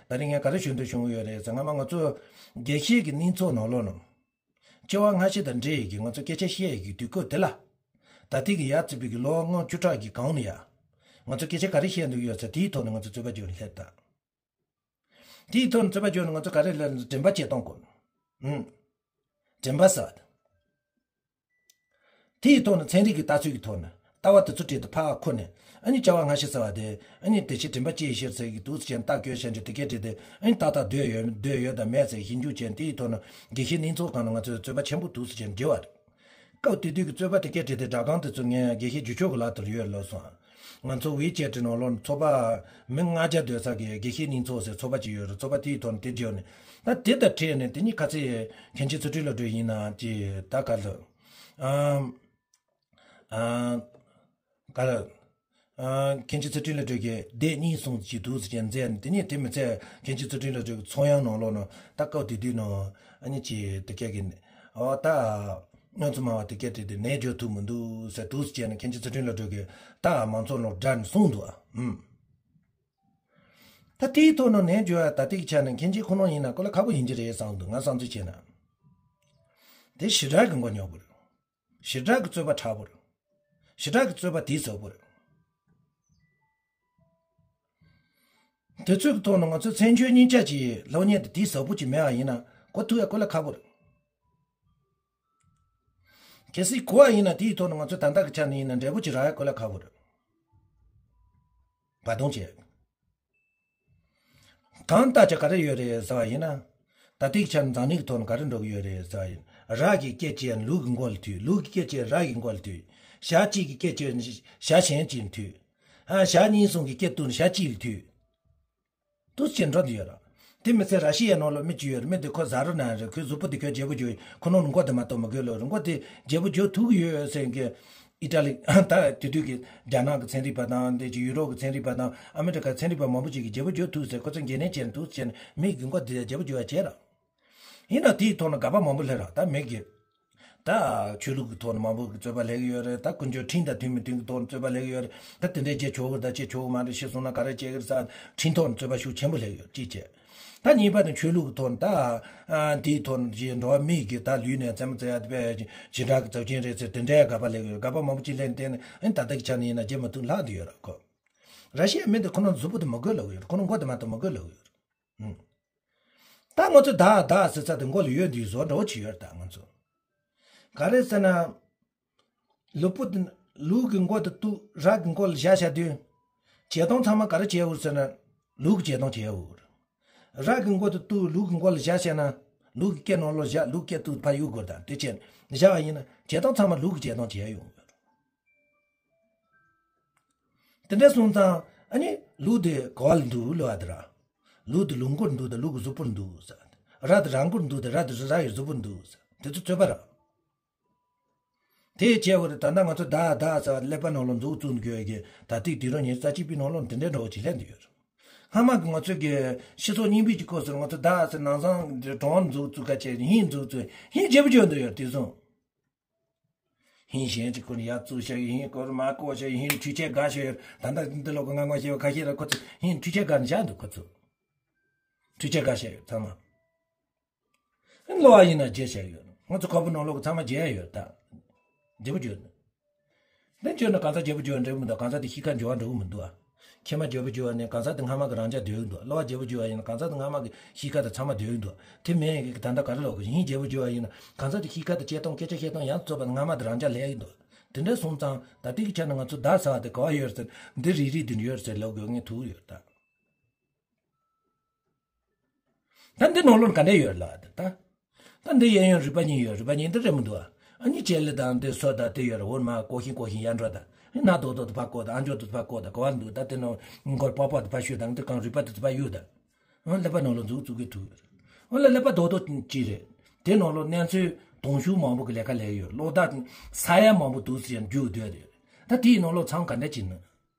ད་རིང་ངས་ག་རེ་ཞུ་འདོད་བྱུང་ཡོད་རེད་ཟེར། སྔ་མ་ང་ཚོ་དགེ་བཤེས་ཀྱི་སྣེ་ཚོགས་ནང་ལོགས་ནང་། སྐྱེ་བ་སྔ་ཕྱི་དང་འབྲེལ་ཡོད་ཀྱི་ང་ཚོ་སྐད་ཆ་བཤད་ཡོད་ཀྱི་དུས་སྐབས་དེ་ལ། ད་ལྟའི་གི་ཡར་བརྩིས་པའི་གི་ལོ་ལྔ་བཅུ་ཕྲག་གི་གོང་ནས་ཡ། ང་ཚོ་སྐད་ཆ་ག་རེ་བཤད་འདུག་ཡོད་ཟེར། དེའི་ཐོག་ནས་ང་ཚོ་རྩོད་པ་བརྗོད་ནས་སླེབས་ད། དེའི་ཐོག་ནས་རྩོད་པ་བརྗོད་ནས་ང་ཚོ་ག་རེ་ལབ་ན། དྲན་པ་བྱེད་སྟངས་སྐོར། ཨུམ། དྲན་པ་ཟེར་བ་དེ། དེའི་ཐོག་ནས་ཚན་རིག་གི་ལྟ་ཚུལ་གྱི་ཐོག་ནས་ལྟ་བ་དེ་ཚོ་བྲིས་ཏེ་ཕར་འཁུར་ནས། ཨ་ནི་སྐྱེ་བ་སྔ་ཕྱི་ཟེར་བ་དེ། ཨ་ནི་དེ་ཕྱི་དྲན་པ་སྐྱེ་ཕྱིར་ཟེར་གྱི་འདུག་ཟེར་བྱས་ནས་རྟགས་བཀོད་བྱས་འདྲ་དེ་སྐད་བྲིས་ཏེ། ཨ་ནི་ཏག་ཏག་འདོད་ཡོད་འདོད་ཡོད་དང་མེད་ཟེར་ཞིབ་འཇུག་བྱས། དེའི་ཐོག་ནས་དགེ་བཤེས་སྣེ་ཚོགས་སྒང་ནས་ང་ཚོས་རྩོད་པ་ཆེན་པོ་འདུག་ཟེར་བྱས་ནས་བརྗོད་པ་རེད། སྐབས་དེ་དུས་ཀྱི་རྩོད་པ་དེ་སྐད་བྲིས་ཏེ་སྒྲ་སྒམ་དེ་ཚོ་ངས་དགེ་བཤེས་འཇུ་ཆོས་ཀྱི་ལག་ཏུ་ཡོད་ལབ་སོང་། ང་ཚོ་ཝེ་ཆེ་ཊི་ནང་ལོགས་ཚོགས་པ་མི་ལྔ་བརྒྱ་སྡོད་ས་གི་དགེ་བཤེས་སྣེ་ཚོགས་ཟེར་ཚོགས་པ་ཅིག་ཡོད་རེད། ཚོགས་པ་དེའི་ཐོག་ནས་དེ་བརྗོད་ནས། ད་དེ་དང་འཕྲད་ནས་དེ་གཉིས་ཁ་ཚིག་མཁན་ཆེན་ཚུལ་ཁྲིམས་བློ་གྲོས་ཡིན་ན་ཅི་ད་ག་ལ། ཨམ། ཨ། ག་ལ། ཨ། མཁན་ཆེན་ཚུལ་ཁྲིམས་བློ་གྲོས་ཀྱིས་སྡེ་གཉིས་གསུངས་ཀྱི་འདུག་ཟེར་བྱས་མཛད་ནས། དེ་ནས་དེ་མི་ཚད་མཁན་ཆེན་ཚུལ་ཁྲིམས་བློ་གྲོས་ཀྱི་ཚོགས་ཡང་ནང་ལོགས་ནང་ད་སྐབས་དེ་དུས་ནང་ཨ་ནི་ཅི་དེ་སྐད་ཀྱི། ཨོ་ད་སྔོན་ཚོ་མ་བ་དེ་སྐད་བྲིས་ཏེ་ནས་བརྗོད་ཐུབ་མི་འདུག་ཟེར་འདུག་ཟེར་བྱས་ནས། མཁན་ཆེན་ཚུལ་ཁྲིམས་བློ་གྲོས་ཀྱིས་ད་མང་ཚོགས་ནང་སྒྲ་ནས་གསུངས་འདུག་ཨ། ཨུམ། ད་དེའི་ཐོག་ནས་ནས་བརྗོད་ཡ་ད་ལྟའི་ཆ་ནས་མཁན་ཆེན་ཁོ་རང་ཡིན་ན་ཁོ་ལ་ཁག་པོ་ཡིན་གྱི་རེད་བསམ་འདུག་ང་བསམ་ཚུལ་བྱས་ན། དེ་ཞེ་དྲག་གི་མགོ་རྙོག་པོ་རེད། ཞེ་དྲག་གི་རྩོད་པ་ཁྲ་པོ་རེད། ཞེ་དྲག་གི་རྩོད་པ་དེ་ཟབ་པོ་རེད། དེ་ཚོའི་ཐོག་ནས་ང་ཚོ་མཚན་བརྗོད་གཉིས་ཆ་གྱི་སློབ་གཉེར་དེ་དེ་ཟབ་པོ་ཅིག་མེད་པ་ཡིན་ན་གོ་ཐུབ་ཡ་ཁོ་ལ་ཁག་པོ་རེད། གལ་སྲིད་གོ་བ་ཡིན་ན་དེའི་ཐོག་ནས་ང་ཚོ་ད་ལྟ་གི་ཆ་ནས་ཡིན་ན་འབྲས་བུ་ཅིག་རག་ཡ་ཁོ་ལ་ཁག་པོ་རེད། བར་སྟོང་བྱས། གང་ལྟར་ཀྱང་ག་རེ་ཡོད་རེད་ཟེར་བ་ཡིན་ན། ད་ལྟའི་ཆར་འཛམ་གླིང་གི་ཐོག་ནས་ག་རེ་འགྲོ་གི་ཡོད་རེད་ཟེར་བ་ཡིན། ར་གི་སྐད་ཅིག་ལུག་གི་མགོ་ལ་ཐུག་ལུག་གི་སྐད་ཅིག་ར་གི་མགོ་ལ་ཐུག་ཞག་གཅིག་གི་སྐད་ཅིག་ཞག་གཞན་གཅིག་ལ་ཐུག་ཨ། ཞག་གཉིས་གསུམ་གྱི་སྐད་ཐུག་ཞག་གཅིག་ལ་ཐུག་འདུག་སེ་འགྲོ་འདི་ཡོད་ར། དེ་མི་ཚད་ར་ཤི་ཡའི་ནང་ལ་མི་གཅིག་ཡོད་རེད། མི་དེ་ཁོ་ཟ་རོ་ན་རེད། ཁོའི་གཟུགས་པོ་དེ་ཁོས་བརྗེ་པོ་བརྗོད། ཁོ་ནང་ལ་མགོ་དེ་མ་གཏོགས་མི་དགོས་ལོ། མགོ་དེ་བརྗེ་པོ་བརྗོད་ཐུབ་ཀྱི་ཡོད་ཟེར་གི། ཨི་ཊ་ལི། ད་དེ་དུས་ཀྱི་རྒྱ་ནག་གི་ཚན་རིག་པ་དང་། དེ་ཅི་ཡུ་རོབ་ཀྱི་ཚན་རིག་པ་དང་ཨ་མི་རི་ཀའི་ཚན་རིག་པ་མང་པོ་ཅིག་གིས་བརྗེ་པོ་བརྗོད་ཐུབ་ཟེར། ཁོ་ཚོ་འགན་ལེན་བྱས་ནས་འདུག་སེ་བྱས་ནས་མི་གི་མགོ་དེ་བརྗེ་པོ་བརྗོད་པ་བྱས་ར། ཡིན་ན་དེའི་ཐོག་ནས་དགག་པ་མང་པོ་སླེབས་ར། ད་མི་གི། ད་ཆོས་ལུགས་ཀྱི་ཐོག་ནས་མང་པོ་གི་རྩོད་པ་སླེབས་ཀྱི་ཡོད་རེད། ད་ཀུན་སྤྱོད་ཁྲིམས་དང་མཐུན་མི་མཐུན་གྱི་ཐོག་ནས་རྩོད་པ་སླེབས་ཀྱི་ཡོད་རེད། ད་དེ་འདྲས་བྱེད་ཆོག་གི་རེད། ད་བྱེད་ཆོག་གི་མ་རེད། ཤི་སོང་ན་ག་རེ་བྱེད་ཀྱི་རེད་ཟེར། ཁྲིམས་ཐོག་ནས་རྩོད་པ་ཤུགས་ཆེན་པོ་སླེབས་ཀྱི་ཡོད། གཅིག་བྱས། ད་གཉིས་པ་ནི་ཆོས་ལུགས་ཀྱི་ཐོག་ནས་ད། ཨ། དེའི་ཐོག་ནས་ཅིག་འགྲོ་བ་མིའི་གི་ད་ལུས་ནས་རྩེད་མོ་རྩེ་ཡ་དེ་བས་ཇི་འདྲ་གི་རྩོད་ཆེན་རེད་ཟེར། དེ་འདྲའི་དགག་པ་སླེབས་ཀྱི་ཡོད། དགག་པ་མང་པོ་ཅིག་སླེབས་ནས་བལྟས་ན། ཨ་ནི་ད་ལྟ་གི་ཆ་ནས་ཡིན་ན་བྱེད་མ་ཐུབ་ལྷག་བསྡད་ཡོད་ར་ཁོ། ར་ཤི་ཡའི་མི་དེ་ཁོ་རང་གཟུགས་པོ་དེ་མི་དགོས་ལབ་ཀྱི་ཡོད་ར། ཁོ་རང་མགོ་དེ་མ་གཏོགས་མི་དགོས་ལབ་ཀྱི་ཡོད་ར། ཨུ། ད་ང་ཚོ་བདག་བདག་ཟེར་ས་དེ་མགོ་ལ་ཡོད་འདི་བཟོ་འདྲ་བོ་ཅིག་ཡོད་རེད། ད་ང་ཚོ་ག་རེ་ཟེར་ན། ལུས་པོ་དེ་ལུག་གི་མགོ་དེ་གཏུགས་ར་གི་མགོ་ལ་བཞག་བཞག་དུས། བྱེད་སྟངས་ཚང་མ་ག་རེ་བྱས་འུར་ཟེར་ན། ལུག་གི་བྱེད་སྟངས་བྱས་འུར། ར་གི་མགོ་དེ་གཏུགས་ལུག་གི་མགོ་ལ་བཞག་བཞག་ན། ལུག་གི་སྐེ་ནང་ལོགས་བཞག་ལུག་སྐེ་གཏུགས་ཕར་གཡུག་དགོས། ད་དེ་བྱས་བཞག་པ་ཡིན་ན་བྱེད་སྟངས་ཚང་མ་ལུག་གི་བྱེད་སྟངས་བྱས་ཡོང་གི་ཡོད་རེད། དེ་འདྲ་སོང་ཙང་ཨ་ནི་ལུག་དེ་ག་བ་ལ་འདུག་ལབ་པ་དེ་ར། ལུག་དེ་ལུག་མགོར་འདུག་དང་ལུག་གི་གཟུགས་པོར་འདུག་ཟེར། ར་དེ་ར་མགོར་འདུག་དང་ར་དེ་ར་ཡི་གཟུགས་པོར་འདུག་ཟེར། དེ་ཚོ་རྩོད་པ་ར། དེ་བྱས་པ་རེད། ད་ལྟ་ང་ཚོ་བདག་བདག་ཟེར་བ་ཀླད་པ་ནང་ལ་འཛུགས་བཙུགས་འདུག་ཡོད་ཀྱི། ད་ལྟའི་དུས་རབས་ཉི་ཤུ་རྩ་གཅིག་པའི་ནང་ལ་འདི་འདྲའི་འདྲ་བོ་ཅིག་སླེབས་འདུག་ཡོད་རེད། སྔ་མ་གི་ང་ཚོའི་གི་སྤྱི་ཚོགས་རྙིང་པའི་གི་སྐོར་ཟེར། ང་ཚོ་ད་ཟེར་ནང་ཚང་གྲོང་འཛུགས་བཙུགས་ཁ་ཆེ་ཧིན་འཛུགས་བཙུགས་ཧིན་བརྗེ་པོ་བརྗོད་འདོད་ཡོད་དེ་སོང་། ཧིན་གཞན་གྱི་ཁོ་ནི་ཡར་བཙུགས་བྱ་ཡི་ཧིན་སྐོར་མ་བསྐོར་བྱ་ཡི་ཧིན་འཕྲུལ་ཆས་དགའ་བྱ་ཡོད། ད་ལྟ་འདི་ལོ་གི་ང་ང་ཤེས་པ་ཁ་ཤས་ལ་ཁོ་ཚོ་ཧིན་འཕྲུལ་ཆས་དགའ་ནི་བྱ་འདུག་ཁོ་ཚོ་འཕྲུལ་ཆས་དགའ་བྱ་ཡོད་ཚང་མ། གློ་བ་ཡིན་ན་བརྗེ་བྱས་ཡོད། ང་ཚོ་ཁོག་པའི་ནང་ལོགས་ཀྱི་ཚང་མ་བརྗེ་ཡ་ཡོད་ད། བརྗེ་པོ་བརྗོད་ནི། འདི་བརྗོད་ན་གང་ཟག་བརྗེ་པོ་བརྗོད་འགྲིག་མི་འདུག་གང་ཟག་དེ་གཤིས་ཀ་འགྱུར་བ་འགྲོ་གི་མི་འདུག་ཨ། ཁྱེད་མ་བརྗེ་པོ་བརྗོད་ནས་གང་ཟག་དེ་སྔ་མ་གི་རང་ཅག་སྡོད་ཀྱི་འདུག་གློ་བ་བརྗེ་པོ་བརྗོད་པ་ཡིན་ན་གང་ཟག་དེ་སྔ་མ་གི་གཤིས་ཀ་དེ་ཚང་མ་སྡོད་ཀྱི་འདུག་དེ་མིན་ཡིན་གི་ད་ལྟ་ག་རེ་ལོག་གི་ཡིན་བརྗེ་པོ་བརྗོད་པ་ཡིན་ན་གང་ཟག་དེ་གཤིས་ཀ་དེ་བྱེད་སྟངས་སྐད་ཆ་བཤད་སྟངས་ཡང་རྩོད་པ་སྔ་མ་དེ་རང་ཅག་ལས་ཀྱི་འདུག་དེ་འདྲ་སོང་ཙང་ད་ལྟའི་གི་ཆ་ནས་ང་ཚོ་བརྡ་ཟ་བ་དེ་ག་བ་ཡོད་ཟེར། འདི་རིག་རིག་འདི་ཡོད་ཟེར་ལབ་དགོས་ངེས་ཐུག་ཡོད་ད། ད་འདི་ནང་ལོགས་ག་འདྲ་ཡོད་ལ་ད། ད་འདི་གཡས་གཡོན་རིག་པ་གཉིས་ཡོད། རིག་པ་གཉིས་འདི་རེད་མི་འདུག་ཨ་ནི་ལྕེ་ལེ་དང་འདི་སོ་དང་འདི་ཡོད་རེད། འོ་མ་ཀོ་ཤིང་ཀོ་ཤིང་ཡར་འགྲོ་ད། ཨ་ནི་སྣ་རྡོག་རྡོག་ཏུ་ཕར་བཀོག་དང་ཨ་འཇོག་ཏུ་ཕར་བཀོག་དང་ག་བ་འདུག་ད་དེ་ནང་མགོར་པག་པག་ཏུ་ཕར་བཤུས་དང་འདི་གང་རིག་པ་དུ་ཕར་གཡུག་དང་། ཨ་ཀླད་པ་ནང་ལོགས་འཛུགས་བཙུགས་ཀྱི་ཐུག་ཡོད་རེད། ཨ་ལ་ཀླད་པ་རྡོག་རྡོག་གཅིག་རེད། དེ་ནང་ལོགས་གནས་ཚུལ་དུང་ཤུགས་མང་པོ་གི་ལས་ཀ་ལས་ཡོད། གློག་བརྡ་ས་ཡ་མང་པོ་འདུག་ཟེར་ཡང་རྒྱུག་སྡོད་རེད། ད་དེའི་ནང་ལོགས་ཚང་ག་འདྲ་བྱེད་ནི།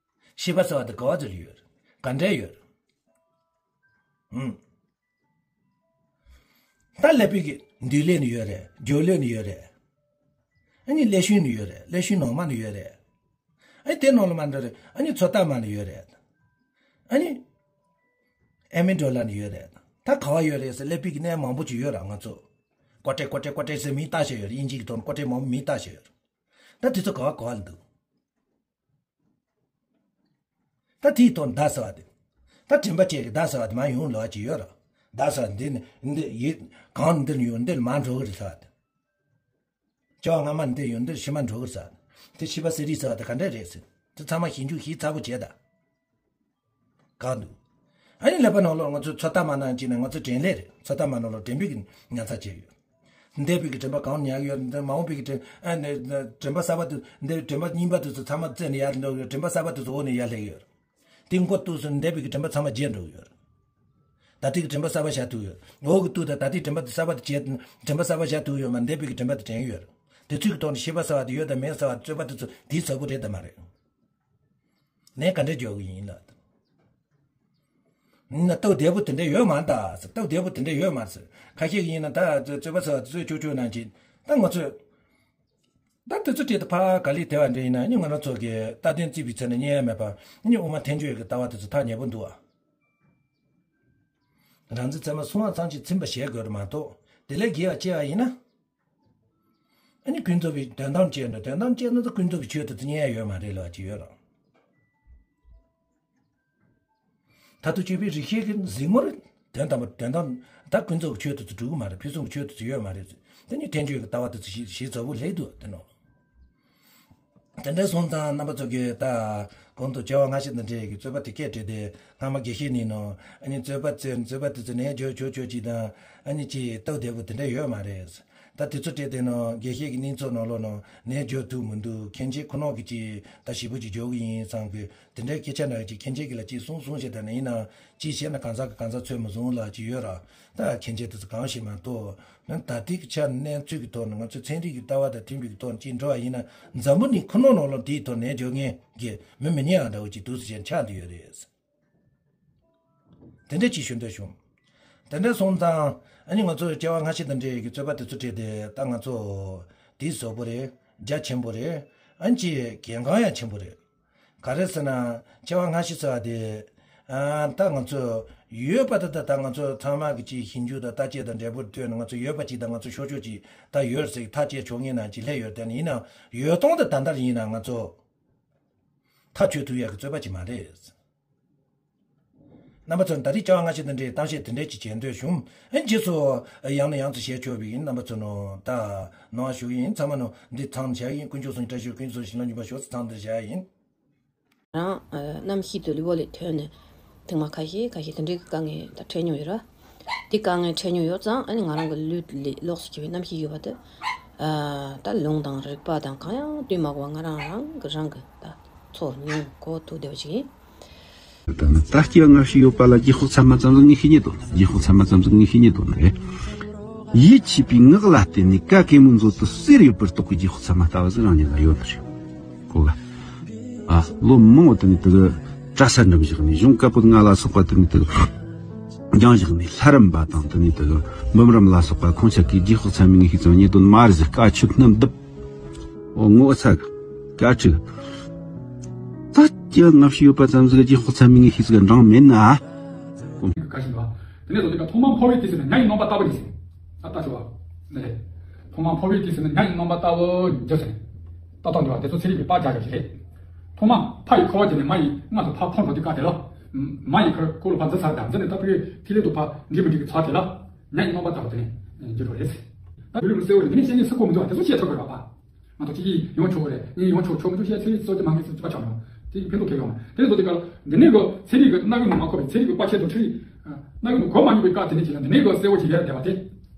ཤེས་པ་ཟེར་བ་དེ་ག་བ་ཟེར་ཡོད། ག་འདྲ་ཡོད། ཧུམ། ད་ཀླད་པའི་གི་མདུན་ལས་ནི་ཡོད་རེད། རྒྱབ་ལས་ནི་ཡོད་རེད། ཨ་ནི་ཀླད་ཤུན་ནི་ཡོད་རེད། ཀླད་ཤུན་ནང་མ་ནི་ཡོད་རེད། ཨ་ནི་དེ་ནང་ལ་མ་འདྲ་རེད། ཨ་ནི་ཚོད་ལྟ་མ་ནི་ཡོད་རེད། ཨ་ནི་ཨེ་མི་ཌོ་ལ་ནི་ཡོད་རེད། ད་ག་བ་ཡོད་རེད་ཟེར་ཀླད་པའི་གི་གནས་མང་པོ་ཅིག་ཡོད་ར་ང་ཚོ། ཀོ་ཊེ་ཀོ་ཊེ་ཀོ་ཊེ་ཟེར་མིང་བཏགས་བཞག་ཡོད་རེད། དབྱིན་ཇིའི་གི་ཐོག་ནས་ཀོ་ཊེ་མང་པོ་མིང་བཏགས་བཞག་ཡོད་རེད། ད་དེ་ཚོ་ག་བ་ག་བ་ལ་འདུག་ད་དེའི་ཐོག་ནས་བརྡ་ཟེར་བ་དེ། ད་དྲན་པ་བཅས་ཀྱི་བརྡ་ཟེར་བ་དེ་མར་ཡོང་ལོག་ཅིག་ཡོད་ར། བརྡ་ཟེར་བ་འདི་ནི་འདི་ཡིད་གང་འདིར་ཡོད་འདིར་མར་འགྲོ་གི་རེད་ཟེར་བ་དེ། སྐྱེ་བ་སྔ་མ་འདིར་ཡོད་འདིར་ཕྱི་མ་འགྲོ་གི་རེད་ཟེར་བ་དེ། ཤེས་པ་གསལ་རིག་ཟེར་བ་དེ་ག་འདྲ་རེད་ཟེར། དེ་ཚང་མ་ཞིབ་འཇུག་ཞིབ་ཚགས་པོ་བྱས་ད། གང་འདུག་ཨ་ནི་ཀླད་པ་ནང་ལོགས་ང་ཚོས་ཚོད་ལྟ་མ་གནང་བྱས་ནས་ང་ཚོ་དྲན་ལས་རེད། ཚོད་ལྟ་མ་གནང་ལོག་དྲན་པའི་གི་ཉར་ཚགས་བྱས་ཡོད། འདས་པའི་གི་དྲན་པ་གང་ཉར་གི་ཡོད། འདི་མ་འོངས་པའི་གི་དྲན་ཨ་ནི་དྲན་པ་གསར་པ་དེ་འདི་དྲན་པ་རྙིང་པ་དེ་ཚོ་ཚང་མ་རྩད་ནས་ཡར་འགྲོ་གི་ཡོད། དྲན་པ་གསར་པ་དེ་ཚོ་འོག་ནས་ཡར་སླེབས་ཡོད། དེ་མགོ་བཏུགས་སོང་འདས་པའི་གི་དྲན་པ་ཚང་མ་བརྗེད་འགྲོ་གི་ཡོད། ད་ལྟའི་གི་དྲན་པ་གསར་པ་བཞག་ཐུབ་ཡོད། འོག་གི་བཏུགས་དང་ད་ལྟའི་དྲན་པ་དེ་གསར་པ་དེ་བརྗེད། དྲན་པ་གསར་པ་བཞག་ཐུབ་ཡོད་མ་འདས་པའི་གི་དྲན་པ་དེ་དྲན་ཡོད། དེ་ཚོའི་གི་ཐོག་ནས་ཤེས་པ་གསར་བ་དེ་ཡོད་དང་མེད་གསར་བ་རྩོད་པ་དེ་ཚོ་དེའི་ཟབ་པོ་རེད་དམ་མ་རེད། ནས་ག་འདྲ་འཇོག་གི་ཡིན་ལ། ན་སྟབས་བདེ་པོ་དེ་འདྲ་ཡོད་མ་རེད་ད་ཟེར། སྟབས་བདེ་པོ་དེ་འདྲ་ཡོད་མ་རེད་ཟེར། ཁ་ཤས་ཀྱིས་ཡིན་ན་ད་རྩོད་པ་ཟེར་བ་དེ་ཚོས་ཆོག་ཆོག་ནང་བཞིན་ད་ང་ཚོས་ད་དེ་ཚོ་བྲིས་ཏེ་ཕ་ག་ལེ་དེ་བ་འདྲ་ཡིན་ན་ནི་ང་རང་ཚོ་གི་རྟག་བརྟན་བརྩིས་པའི་ཚེ་ན་རྙེད་ཡ་མེད་པ་ནི་དབུ་མ་ཐལ་འགྱུར་གྱི་ལྟ་བ་དེ་ཚོ་ཐག་ཉེ་པོ་འདུག་ཨ། རང་ཚོའི་ཚད་མ་གསུང་བ་ཚང་ཅིག་ཚིམ་པ་བྱེད་དགོས་རེད་མ་གཏོགས་དེ་ལས་བརྒལ་བ་བྱས་པ་ཡིན་ན། ཨ་ནི་ཀུན་རྫོབ་པའི་དོན་དམ་བཅས་འགྲོ། དོན་དམ་བཅས་ན་ད་ཀུན་རྫོབ་ཀྱི་ཆོས་དེ་ཚོ་རྙེད་ཡ་ཡོད་མ་རེད་ལབ་ཅིག་ཡོད་རེད། ད་དུང་སྤྱོད་པའི་རིགས་ཤེས་ཀྱི་གཟིགས་མོ་རེད། དོན་དམ་པར་དོན་དམ་ད་ཀུན་རྫོབ་ཀྱི་ཆོས་དེ་ཚོ་འགྲུབ་ཀྱི་མ་རེད། ཕུན་སུམ་ཀྱི་ཆོས་དེ་ཚོ་ཡོད་མ་རེད། དེ་ནི་ཐལ་འགྱུར་གྱི་ལྟ་བ་དེ་ཚོ་ཞིབ་ཞིབ་ཚགས་པོ་ལྷག་འདུག་དེ་ནང་། དེ་འདྲ་སོང་ཙང་རྣམ་པ་ཚོ་གིས་ད་གོང་དུ་སྐྱེ་བ་སྔ་ཕྱི་དང་འབྲེལ་གྱི་རྩོད་པ་དེ་སྐད་བྲིས་ཏེ་སྔ་མ་དགེ་བཤེས་ནས་ནོ། ཨ་ནི་རྩོད་པ་རྩོད་རྩོད་པ་དེ་ཚོ་ནས་འཇོག་ཆོག་ཆོག་ཅིག་དང་། ཨ་ནི་ཅིག་སྟབས་བདེ་པོ་དེ་འདྲ་ཡོད་མ་རེད། ད་དེ་ཚོ་བྲིས་ཏེ་ནོ་དགེ་བཤེས་ཀྱི་གནས་ཚུལ་ནང་ལོགས་ནོ་ནས་འཇོག་ཐུབ་མི་འདུག་མཁན་ཆེན་ཁོ་ནོ་གི་ཅིག་ད་ཞིབ་པོ་ཅིག་འཇོག་གི་ཡིན་བསམ་གི། དེ་འདྲའི་སྐད་ཆ་འདྲ་ཅིག་མཁན་ཆེན་གྱིས་ལ་ཅིག་གསུངས་གསུངས་བྱས་ད་ནི་ཡིན་ན་ཅིག་བཤད་ན་གང་ཟག་གི་གང་ཟག་ཚོད་མི་བཟུང་ལ་ཅིག་ཡོད་ར། ད་མཁན་ཆེན་དེ་ཚོ་གང་ཞིག་མ་གཏོགས། ད་ལྟའི་གི་ཆ་གནས་ཚུལ་གྱི་ཐོག་ནས་ང་ཚོས་ཚན་རིག་གི་ལྟ་བ་དང་མཐུན་པའི་གི་ཐོག་ནས་ཅིག་འགྲོ་བ་ཡིན་ན་འཛམ་བུ་གླིང་ཁོ་ནོ་ནང་ལོགས་དེའི་ཐོག་ནས་འཇོག་མཁན་གྱི་མི་མི་ཉན་ཡང་འདྲ་བོ་ཅིག་འདུག་ཟེར་བྱས་ཆགས་བསྡད་ཡོད་རེད། དེ་འདྲ་ཅིག་ཞུ་འདོད་བྱུང་། དེ་འདྲ་སོང་ཙང་ཨ་ནི་ང་ཚོ་སྐྱེ་བ་སྔ་ཕྱི་དང་འབྲེལ་གྱི་རྩོད་པ་དེ་ཚོ་བྲིས་ཏེ་ད་ང་ཚོ་དེ་བཟོ་པོ་རེད། རྒྱ་ཆེན་པོ་རེད། ཨ་ནི་ཅིག་གལ་འགངས་ཡང་ཆེན་པོ་རེད། ག་རེ་ཟེར་ན་སྐྱེ་བ་སྔ་ཕྱི་ཟེར་བ་དེ། ཨ་ད་ང་ཚོ་ཡོད་པ་དེ་ད་ད་ང་ཚོ་ཚང་མ་གི་ཅིག་ཞིབ་འཇུག་དང་བརྟག་དཔྱད་དང་འབྲས་བུར་ལྟོས་ནས་ང་ཚོ་ཡོད་པ་ཅིག་དང་ང་ཚོ་ཤོར་ཤོར་ཅིག་ད་ཡོད་ཟེར་ཐག་བཅད་ཆོག་ངེས་ན་ཅིག་སླེབས་ཡོད་དེ་ནི་ཡིན་ན་ཡོད་སྟངས་དེ་ད་ལྟར་ཡིན་ན་ང་ཚོ་ཐག་གཅོད་ཐུབ་ཡག་གི་རྩོད་པ་ཅིག་མ་རེད། རྣམ་པ་ཚོར་ད་རེས་སྐྱེ་བ་སྔ་ཕྱི་དང་འབྲེལ་གཏམ་བཤད་དེ་འདྲས་ཅིག་བྱེད་འདོད་བྱུང་། ཨ་རྗེས་སུ་ཡང་ནས་ཡང་དུ་བཤད་ཆོག་པའི་རྣམ་པ་ཚོ་ནོ་ད་གནང་བ་ཞུ་གི་ཡིན། ཚང་མ་ནོ་འདི་ཚང་བཞག་གི་ཡིན། དཀོན་མཆོག་གསུམ་བཀྲ་ཤིས་ཀུན་སྩོལ་ཞིང་ལ་འཇུག་པ་ཞོག་ཚང་འདི་བཞག་གི་ཡིན། རང་གནམ་གཤིས་དུ་ལུས་པོ་ལས་ཐོན་ནས་ཐེངས་མ་ཁ་ཤས་ཁ་ཤས་དེ་འདྲའི་དཀའ་ངལ་ད་འཕྲད་མྱོང་ཡོད་ར། དེ་དཀའ་ངལ་འཕྲད་མྱོང་ཡོད་ཙང་ཨ་ནི་ང་རང་གི་ལུས་ལས་ལོགས་སུ་གྱུར་པའི་གནམ་གཤིས་ཡོད་པ་དེ། ད་ལུང་དང་རིག་པ་དང་གང་ཡང་བསྟུན་མ་དགོས་པ་ང་རང་རང་གི་རང་གི་ད་ཚོར་མྱོང་གོ་ཐུབ་བསྡད་པ་ཞིག་ཡིན། ད་ནི་ད་སྐྱེ་བ་སྔ་ཕྱི་ཡོད་པ་ལ་རྗེས་ཕྱོགས་ཚང་མ་ཙམ་ཟིག་ངས་ཤེས་ཉེ་དོ། རྗེས་ཕྱོགས་ཚང་མ་ཙམ་ཟིག་ངས་ཤེས་ཉེ་དོ་ནི་རེད། ཡིད་ཆེས་པའི་ངག་ལ་བརྟེན་ནས་ཀ་གེ་མོའི་མཛོད་དུ་གསེར་ཡོད་པར་རྟོགས་པའི་རྗེས་ཕྱོགས་ཚང་མ་ལྟ་བུ་ཟིག་རང་ཉིད་ལ་ཡོད་ནི་རེད། གོ་ག་ཨ་ལོ་མང་བོ་དེ་ནས་དེ་གི་ གྲྭ་ས་འགྲིམ་བཞག་ནས་གཞུང་བཀའ་པོད་ལྔ་ལ་སོགས་པ་དེ་ནས་དེ་སྦྱང་བཞག་ནས། ལྷ་རམས་པ་དང་དེ་ནས་དེ་འབུམ་རམས་ལ་སོགས་པ་ཁོང་ཅག་གིས་རྗེས་དཔག་ཚད་མེད་ངེས་ཤེས་ཙམ་ཉེས་དོན་མ་རེད་ཟེར། བཀའ་ཆོས་སྣོན་བསྡུབ། འོ་ངོ་ཚ་གི་བཀའ་ཁྲིད། ད་ཀྱི་སྔ་ཕྱི་ཡོད་པ་ཙམ་ཟིག་རྗེས་དཔག་ཚད་མེད་ངེས་ཤེས་ཟིག་འབྲང་མེད་ན། བཀའ་བཞིན་པ། དེ་ནས་བཟོ་དེ་ཀ་ཐོག་མར་འཕོ་བའི་དུས་སུ་ནི་ཉ་ཡི་རྣམ་པ་ལྟ་བུ་ནི་ཟེར། ད་ལྟ་ཞུ་བ། ནི་རེད། ཐོག་མར་འཕོ་བའི་དུས་སུ་ནི་ཉ་ཡི་རྣམ་པ་ལྟ་བུ་འགྱུར་ཟེར། ཏག་ཏག་འགྱུར་བ་དེ་ཚོ་ཚན་རིག་གི་པར་རྒྱག་ཡག་ཞིག་རེད། ཐོག་མར་ཕ་ཡི་ཁོ་བ་བྱས་ནས་མ་ཡི་མངལ་དུ་ཕར་འཕོ་འགྲོ་དུས་སྐབས་དེ་ལ། མ་ཡི་ཁོ་ཁོ་ལ་ཕར་འཛུལ་ཚར་དང་འཛུལ་ནས་ད་ཕ་གི་ཐིག་ལེ་དུ་ཕར་འགྲིག་མི་འགྲིག་གི་ཚར་དེ་ལ། ཉ་ཡི་རྣམ་པ་ལྟ་བུ་དེ་ནས་འགྱུར་བ་རེད། ད་བུ་ལུག་ལ་གསལ་བོ་རེད། འདི་ནས་བཤད་ཉན་སུ་གོ་མི་འདུག་དེ་ཚོ་བཤད་ཐུབ་དགོས་ར་པ། ང་ཚོ་གཅིག་གིས་ཡོང་ཆོག་གི་རེད། ངས་ཡོང་ཆོག་ཆོག་མི་འདུག་བཤད་ཚེ་རིང་གཙོ་ཆེ་མ་ངེས་སུ་ཅི་པ་ཆགས་མྱོང་། དེ་ཕན་ཐོགས་ཁེལ་ཡོང་། དེ་ནས་བཟོ་དེ་ག་འདི་ནས་གོ་ཚན་རིག་གི་སྣ་ཁུག་ནང་མ་ཁོ་བའི་ཚན་རིག་གི་པར་ཆས་དང་ཚན་རིག་སྣ་ཁུག་ནང་གོ་མ་མྱོང་བའི་བཀའ་དེ་ནས་བྱས་ན་འདི་ནས་གོ་གསལ་བོ་ཞིག་ཡར་བསྡད་པ་དེ།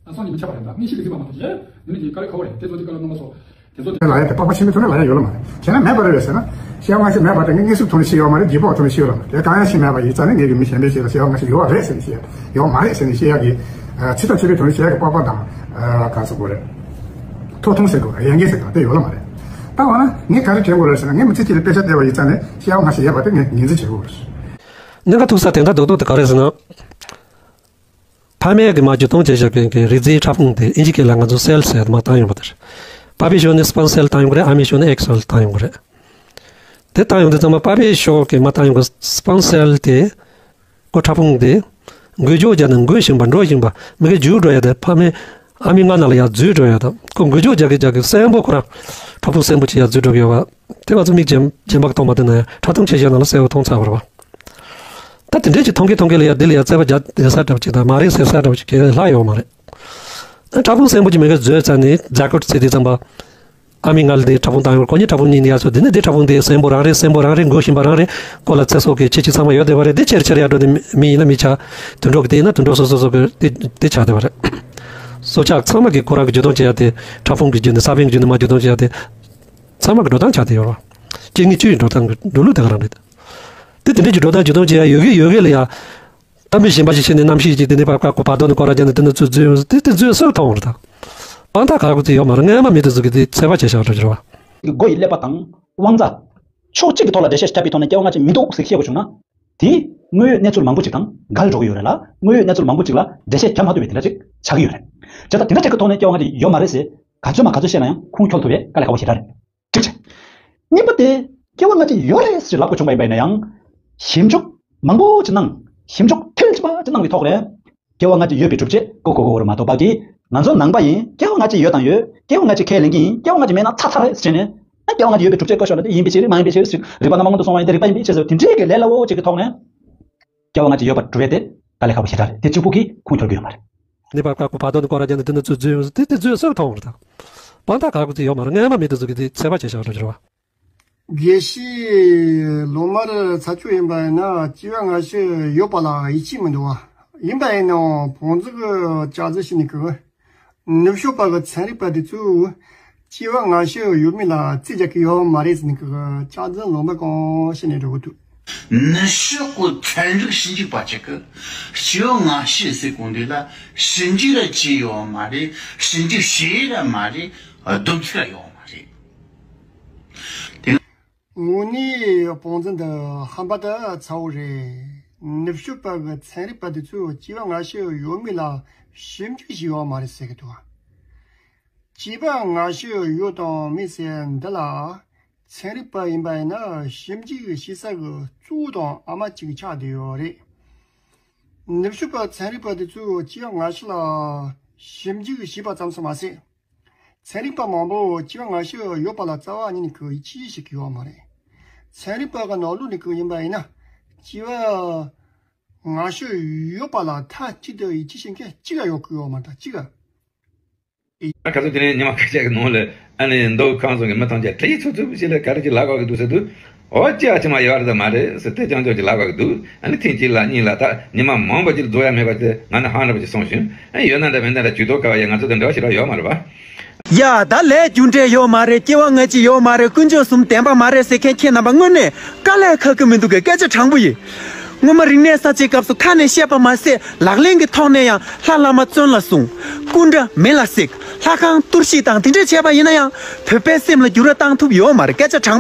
ཨ་སང་ཉིན་མི་ཆགས་པ་རེད་འདྲ། ངས་ཤི་གི་ཟིན་པ་མ་གཏོགས་བྱས་འདི་ནས་ཀྱི་དཀའ་ལས་ཁག་པོ་རེད། དེ་ཚོ་དེ་དཀའ་ལས་རྣམ་པ་སོགས་དེ་ཚོ་དེ། ལ་ཡ་དེ་པགས་པ་ཆེན་པོའི་ཐོག་ནས་ལ་ཡ་ཡོད་ལ་མ་རེད། བྱས་ན་མེད་པ་རེད་བས་ཟེར་ན། སྐྱེ་བ་སྔ་ཕྱི་མེད་པ་དེ་ངས་དངོས་སུ་ཐོག་ནས་ཤི་ཡོད་མ་རེད། རྗེས་དཔག་ཐོག་ནས་ཤི་ཡོད་ལ་མ་རེད། དེ་གང་ཡང་ཤི་མེད་པ་ཡིན་ཙང་ནས་ངས་ཀྱི་མི་གཞན་པའི་ཆེད་ལ་སྐྱེ་བ་སྔ་ཕྱི་ཡོད་པ་རེད་ཟེར་ནས་ཤི་ཡ། ཡོད་མ་རེད་ཟེར་ནས་ཤི་ཡ་གི། ཚིག་དང་བཅས་པའི་ཐོག་ནས་ཤི་ཡ་གི་པགས་པ་དང་། ག་ཟེར་དགོས་རེད། ཐོག་ཐུང་ཟེར་དགོས་རེད། ཡན་གན་ཟེར་དགོས་དེ་ཡོད་ལ་མ་རེད། ད་འོ་ན་ངས་ག་རེ་དྲན་དགོས་རེད་ཟེར་ན། ངས་མི་ཚེ་གཅིག་ལ་དཔེ་ཆ་བལྟས་པ་ཡིན་ཙང་ནས་སྐྱེ་བ་སྔ་ཕྱི་ཡོད་པ་དེ་ངས་ངོས་འཛིན་བྱེད་དགོས་རེད། གནད་འགག་ཐུག་ས་དོན་དག་རྡོག་རྡོག་དེ་ག་རེ་ཟེར་ན། ཕ་མས་ཀྱི་མ་བརྒྱུད་གཏོང་བྱས་བཞག་པའི་གི་རིགས་རྫས་ཕྲ་ཕུང་དེ་ཨིན་ཇི་སྐད་ལ་ང་ཚོ་སེལ་ཟེར་མར་བཏང་ཡོང་པ་དེ་རེད། པ་ཕའི་ཕྱོགས་ནས་སྤམ་སེལ་བཏང་ཡོང་གི་རེད། ཨ་མའི་ཕྱོགས་ནས་ཨེག་སེལ་བཏང་ཡོང་གི་རེད། དེ་བཏང་ཡོང་དུས་ཙམ་པ་པ་ཕའི་ཕྱོགས་ཀྱི་མར་བཏང་ཡོང་གི་སྤམ་སེལ་དེ། ཁོ་ཕྲ་ཕུང་དེ། འགུལ་སྐྱོད་བརྒྱབ་ནས་འགུལ་བཞིན་པ་འགྲོ་བཞིན་པ་མི་གི་རྒྱུག་འགྲོ་ཡ་དེ་ཕ་མའི་ཨ་མའི་མངལ་ནང་ལ་ཡར་འཛུལ་འགྲོ་ཡ་དང་། ཁོ་འགུལ་སྐྱོད་རྒྱག་གི་རྒྱག་གི་གསོན་པོ་ཁོ་རང་ཕྲ་ཕུང་གསོན་པོ་ཅིག་ཡར་འཛུལ་འགྲོ་གི་ཡོད་པ། དེ་ང་ཚོ་མིག་རྗེན་རྗེན་པ་གིས་མཐོང་མ་ཐུབ་ན་ཡང་ཕྲ་མཐོང་ཆེ་ཤོས་ནང་ལ་གསལ་པོ་མཐོང་ཚར་བ་རེད་པ། ད་དེ་འདྲས་ཀྱི་མཐོང་གི་མཐོང་གི་ལ་ཡ་འདི་ལ་ཡ་རྩོད་པ་རྒྱག་བསྡད་ས་འདྲ་པོ་ཅིག་དང་། མ་རེད་ཟེར་ས་འདྲ་པོ་ཅིག་གི་ལྷག་ཡོད་མ་རེད། ཕྲ་ཕུང་གསོན་པོ་ཅིག་མི་གིས་འཛུལ་ཚར་ནས་རྫ་ཁུ་ཚེ་དེ་ཙམ་པ། ཨ་མའི་མངལ་དེ་ཕྲ་ཕུང་བཏང་ཡོང་། ཁོ་གཉིས་ཕྲ་ཕུང་གཉིས་ནི་ཡར་སོང་། དེ་ནས་དེ་ཕྲ་ཕུང་དེ་གསོན་པོ་རང་རེད། གསོན་པོ་རང་རེད། འགུལ་བཞིན་པ་རང་རེད། ཁོ་ལ་ཚེ་སྲོག་གི་ཁྱད་ཆོས་ཚང་མ་ཡོད་བསྡད་པ་རེད། དེ་ཆེར་ཆེར་ཡར་འགྲོ་དེ་མི་ཡིན་ན་མི་ཆགས། དུད་འགྲོ་གི་དེ་ཡིན་ན་དུད་འགྲོ་སོ་སོ་སོ་གི་དེ་དེ་ཆགས་བསྡད་པ་རེད། སྲོག་ཆགས་ཚང་མ་གིས་ཁོ་རང་གིས་བརྒྱུད་གཏོང་བྱེད་ཡ་དེ། ཕྲ་ཕུང་གི་བརྒྱུད་ནས་ས་བོན་བརྒྱུད་ནས་མར་བརྒྱུད་གཏོང་བྱེད་ཡ་དེ། ཚང་མ་གི་འགྲོ་སྟངས་ཆགས་བསྡད་ཡོད་རེད། སྐྱེ་དངོས་བཅུ་ཡི་འགྲོ་སྟངས་ཀྱི་འགྲོ་ལུགས་དེ་ག་རང་རེད། དེ་དེ་འདྲས་ཀྱི་འགྲོ་སྟངས་བརྒྱུད་གཏོང་བྱེད་ཡ་ཡོད་གི་ཡོད་གི་ལ་ཡ། གཏམ་དཔེ་གཞན་པ་ཞིག་བྱས་ནས་རྣམ་ཤེས་ཀྱིས་དེ་ནས་ཕར་བཀག་གོ་བར་དོ་ནས་སྐོར་ར་བརྒྱབ་ནས་དེ་ནས་ཚུར་འཛུལ་ཡོང་། དེ་དེ་འཛུལ་སྲོལ་མཐོང་བ་རེད་ད། དཔང་རྟགས་ག་གི་ཚོད་ཡོད་མ་རེད། སྔོན་མ་མི་དེ་ཚོ་གིས་དེ་ཚོད་དཔག་བྱས་བཞག་འགྲོ་གི་རེད་པ། མགོ་ཡི་ཀླད་པ་དང་དབང་རྩ། ཕྱོགས་གཅིག་གི་ཐོག་ལ་འགྲེལ་བཤད་བརྒྱབ་པའི་ཐོག་ནས་སྐྱེ་བ་སྔ་ཕྱི་མི་འདུག་ཟེར་བཤད་དགོས་བྱུང་ན། དེས་དངོས་ཡོད་གནས་ཚུལ་མང་པོ་ཅིག་དང་འགལ་འགྲོ་གི་ཡོད་རེད་ལ། དངོས་ཡོད་གནས་ཚུལ་མང་པོ་ཅིག་ལ་འགྲེལ་བཤད་བརྒྱབ་མ་ཐུབ་པའི་དེ་འདྲ་ཅིག་ཆགས་ཀྱི་ཡོད་རེད། བྱས་ཙང་དེ་འདྲ་ཅིག་གི་ཐོག་ནས་སྐྱེ་བ་སྔ་ཕྱི་ཡོད་མ་རེད་ཟེར། ག་ཚོད་མ་ག་ཚོད་བཤད་ན་ཡང་ཁུངས་འཁྱོལ་ཐུབ་པའི་དཀའ་ལས་ཁག་པོ་ཞེ་དྲག་རེད། གཅིག་བྱས། གཉིས་པ་དེ། སྐྱེ་བ་སྔ་ཕྱི་ཡོད་རེད་ཟེར་ལབ་དགོས་བྱུང་བ་ཡིན་པ་ཡིན་ན་ཡང་། ཞིབ་འཇུག་མང་པོ་ཅིག་གནང་། ཞིབ་འཇུག་མཐིལ་ཕྱིན་པ་ཅིག་གནང་བའི་ཐོག་ནས། སྐྱེ་བ་སྔ་ཕྱི་ཡོད་པའི་སྒྲུབ་བྱེད་བཀོད་དགོས་ཀྱི་ཡོད་རེད་མ་གཏོགས། བར་གྱི་ང་ཚོ་ནང་པ་ཡིན། སྐྱེ་བ་སྔ་ཕྱི་ཡོད་དང་ཡོད། སྐྱེ་བ་སྔ་ཕྱི་ཁས་ལེན་གྱི་ཡིན། སྐྱེ་བ་སྔ་ཕྱི་མེད་ན་ཚར་ཚར་རེད་ཟེར་ནས། ཨ། སྐྱེ་བ་སྔ་ཕྱི་ཡོད་པའི་སྒྲུབ་བྱེད་བཀོད་ཤོག་ལབ་དུས་ཡིན་པའི་ཕྱིར་མ་ཡིན་པའི་ཕྱིར་ཟེར། རིགས་པ་སྣ་མང་དུ་སོང་བ་ཡིན་ཏེ། རིགས་པ་ཡིན་པའི་ཕྱིར་ཟེར། དེ་འདྲའི་གི་ལས་སླ་བོ་ཅིག་གི་ཐོག་ནས། སྐྱེ་བ་སྔ་ཕྱི་ཡོད་པར་སྒྲུབ་ཡས་དེ་དཀའ་ལས་ཁག་པོ་ཞེ་དྲག་རེད། དེ་གཅིག་པུ་གིས་ཁུངས་འཁྱོལ་གྱི་ཡོད་མ་རེད། ནི་བར་བཀག་གོ་བར་དོ་ནས་སྐོར་ར་བརྒྱབ་ནས་དེ་ནས་ཚུར་འཛུལ་ཡོང་ཟེར། དེ་དེ་འཛུལ་སྲོལ་མཐོང་བ་རེད་ད། དཔང་རྟགས་ག་གི་ཚོད་ཡོད་མ་རེད། སྔོན་མ་མི་དེ་ཚོ་གིས་དེ་ཚོད་དཔག་བྱས་བཞག་འགྲོ་གི་རེད་པ། དགེ་བཤེས་ལོ་མར་ཚ་ཆུ་ཡིན་པ་ཡིན་ན་སྐྱེ་བ་སྔ་ཕྱི་ཡོད་པ་ལ་ཡིད་ཆེས་མི་འདུག་བ། ཡིན་པ་ཡིན་ནའང་བོང་རྫི་གི་སྐྱག་རྫུན་ཞིག་ནི་གི། ནུབ་ཕྱོགས་པ་གི་ཚན་རིག་པ་དེ་ཚོས་སྐྱེ་བ་སྔ་ཕྱི་ཡོད་མེད་ལ་རྩིས་རྒྱག་གི་ཡོད་མ་རེད་ཟེར་ནས་གི་སྐྱག་རྫུན་ལོང་པ་གང་བཤད་ནས་འགྲོ་གི་འདུག། ནུབ་ཕྱོགས་པའི་ཚན་རིག་ཞིབ་འཇུག་པ་ཅིག་གིས་སྐྱེ་བ་སྔ་ཕྱི་ཟེར་གོ་འདི་ལ་ཞིབ་འཇུག་ར་བྱས་ཡོད་མ་རེད། ཞིབ་འཇུག་བྱས་ར་མ་རེད། སྡོམ་ཚིག་ར་ཡོད་མ་རེད། དེ་ན། དངོས་གནས་བོང་རྫི་འདི་ཧམ་པ་དང་ཚ་བོ་རེད། ནུབ་ཕྱོགས་པ་གི་ཚན་རིག་པ་དེ་ཚོས་སྐྱེ་བ་སྔ་ཕྱི་ཡོད་མེད་ལ་ཞིབ་འཇུག་བྱས་ཡོད་མ་རེད་ཟེར་གི་འདུག། སྐྱེ་བ་སྔ་ཕྱི་ཡོད་དང་མེད་ཟེར་འདི་ལ། ཚན་རིག་པ་ཡིན་པ་ཡིན་ན་ཞིབ་འཇུག་བྱེད་ས་གི་གཙོ་བོ་དང་ཨ་མ་གཅིག་ཆགས་བསྡད་ཡོད་རེད། ནུབ་ཕྱོགས་པ་ཚན་རིག་པ་དེ་ཚོས་སྐྱེ་བ་སྔ་ཕྱི་ལ་ཞིབ་འཇུག་བྱས་པ་ཙམ་ཞིག་མ་ཟད། ཚན་རིག་པ་མང་པོས་སྐྱེ་བ་སྔ་ཕྱི་ཡོད་པ་ལ་རྩ་བ་ཉིད་ནས་ཡིད་ཆེས་བྱེད་ཀྱི་ཡོད་མ་རེད། ཚན་རིག་པ་གི་ནང་ལོགས་ནས་ཡིན་པ་ཡིན་ན། སྐྱེ་བ་སྔ་ཕྱི་ཡོད་པ་ལ་མཐའ་གཅིག་ཏུ་ཡིད་ཆེས་བྱེད་མཁན་གཅིག་ཡང་ཡོད་ཀྱི་ཡོད་མ་རེད། གཅིག་ཨ། ཁ་སང་དེ་ནས་ཉི་མ་ཁ་ཤས་ཀྱི་ནང་ལ་ཨ་ནི་མདོ་ཁམས་གསུམ་གྱི་མི་ཐམས་ཅད་དྲི་ཡིག་ཚུབ་ཚུབ་ཞིག་ལ་ག་རེ་ཅིག་ལབ་དགོས་ཀྱི་འདུག་ཟེར་དུས། འོ་ཅི་ཨ་ཅི་མ་ཡོད་རེད་མ་རེད་ཟེར་དེ་རྐྱང་རྐྱང་ཅིག་ལབ་དགོས་ཀྱི་འདུག། ཨ་ནི་ཐེངས་གཅིག་ལ་གཉིས་ལ་ད་ཉི་མ་མང་པོ་ཅིག་རྫོགས་ཡ་མེད་པ་དེ་ང་ནི་ཧང་ར་པ་ཅིག་སོང་ཞིང་། ཨ། ཡོད་ན་འདྲ་མེད་ན་འདྲ་ཇུས་གཏོགས་དཀའ་བ་ཡ་ང་ཚོ་དང་འབྲེལ་བ་ཞེ་དྲག་ཡོད་མ་རེད་པ། ཡ། ད་ལས་རྒྱུ་འབྲས་ཡོད་མ་རེད། སྐྱེ་བ་སྔ་ཕྱི་ཡོད་མ་རེད། དཀོན་མཆོག་གསུམ་བདེན་པ་མ་རེད་ཟེར་མཁན་ཁྱེད་རྣམ་པ་དངོས་གནས་དཀའ་ལས་ཁག་གི་མི་འདུག་གས། སྐད་ཆ་དྲང་པོ་ཡིན། སྔོན་མ་རིག་གནས་གསར་བརྗེའི་སྐབས་སུ་ཁ་ནས་བཤད་པ་མ་ཟད་ལག་ལེན་གྱི་ཐོག་ནས་ཡང་ལྷ་བླ་མ་བཙོན་ལ་བཟུང་། སྐུ་འདྲ་མེ་ལ་བསྲེགས། ལྷ་ཁང་གཏོར་བཤིག་དང་དེ་འདྲས་བྱས་པ་ཡིན་ན་ཡང་བོད་པའི་སེམས་ལ་འགྱུར་བ་བཏང་ཐུབ་ཡོད་མ་རེད། སྐད་ཆ་དྲང་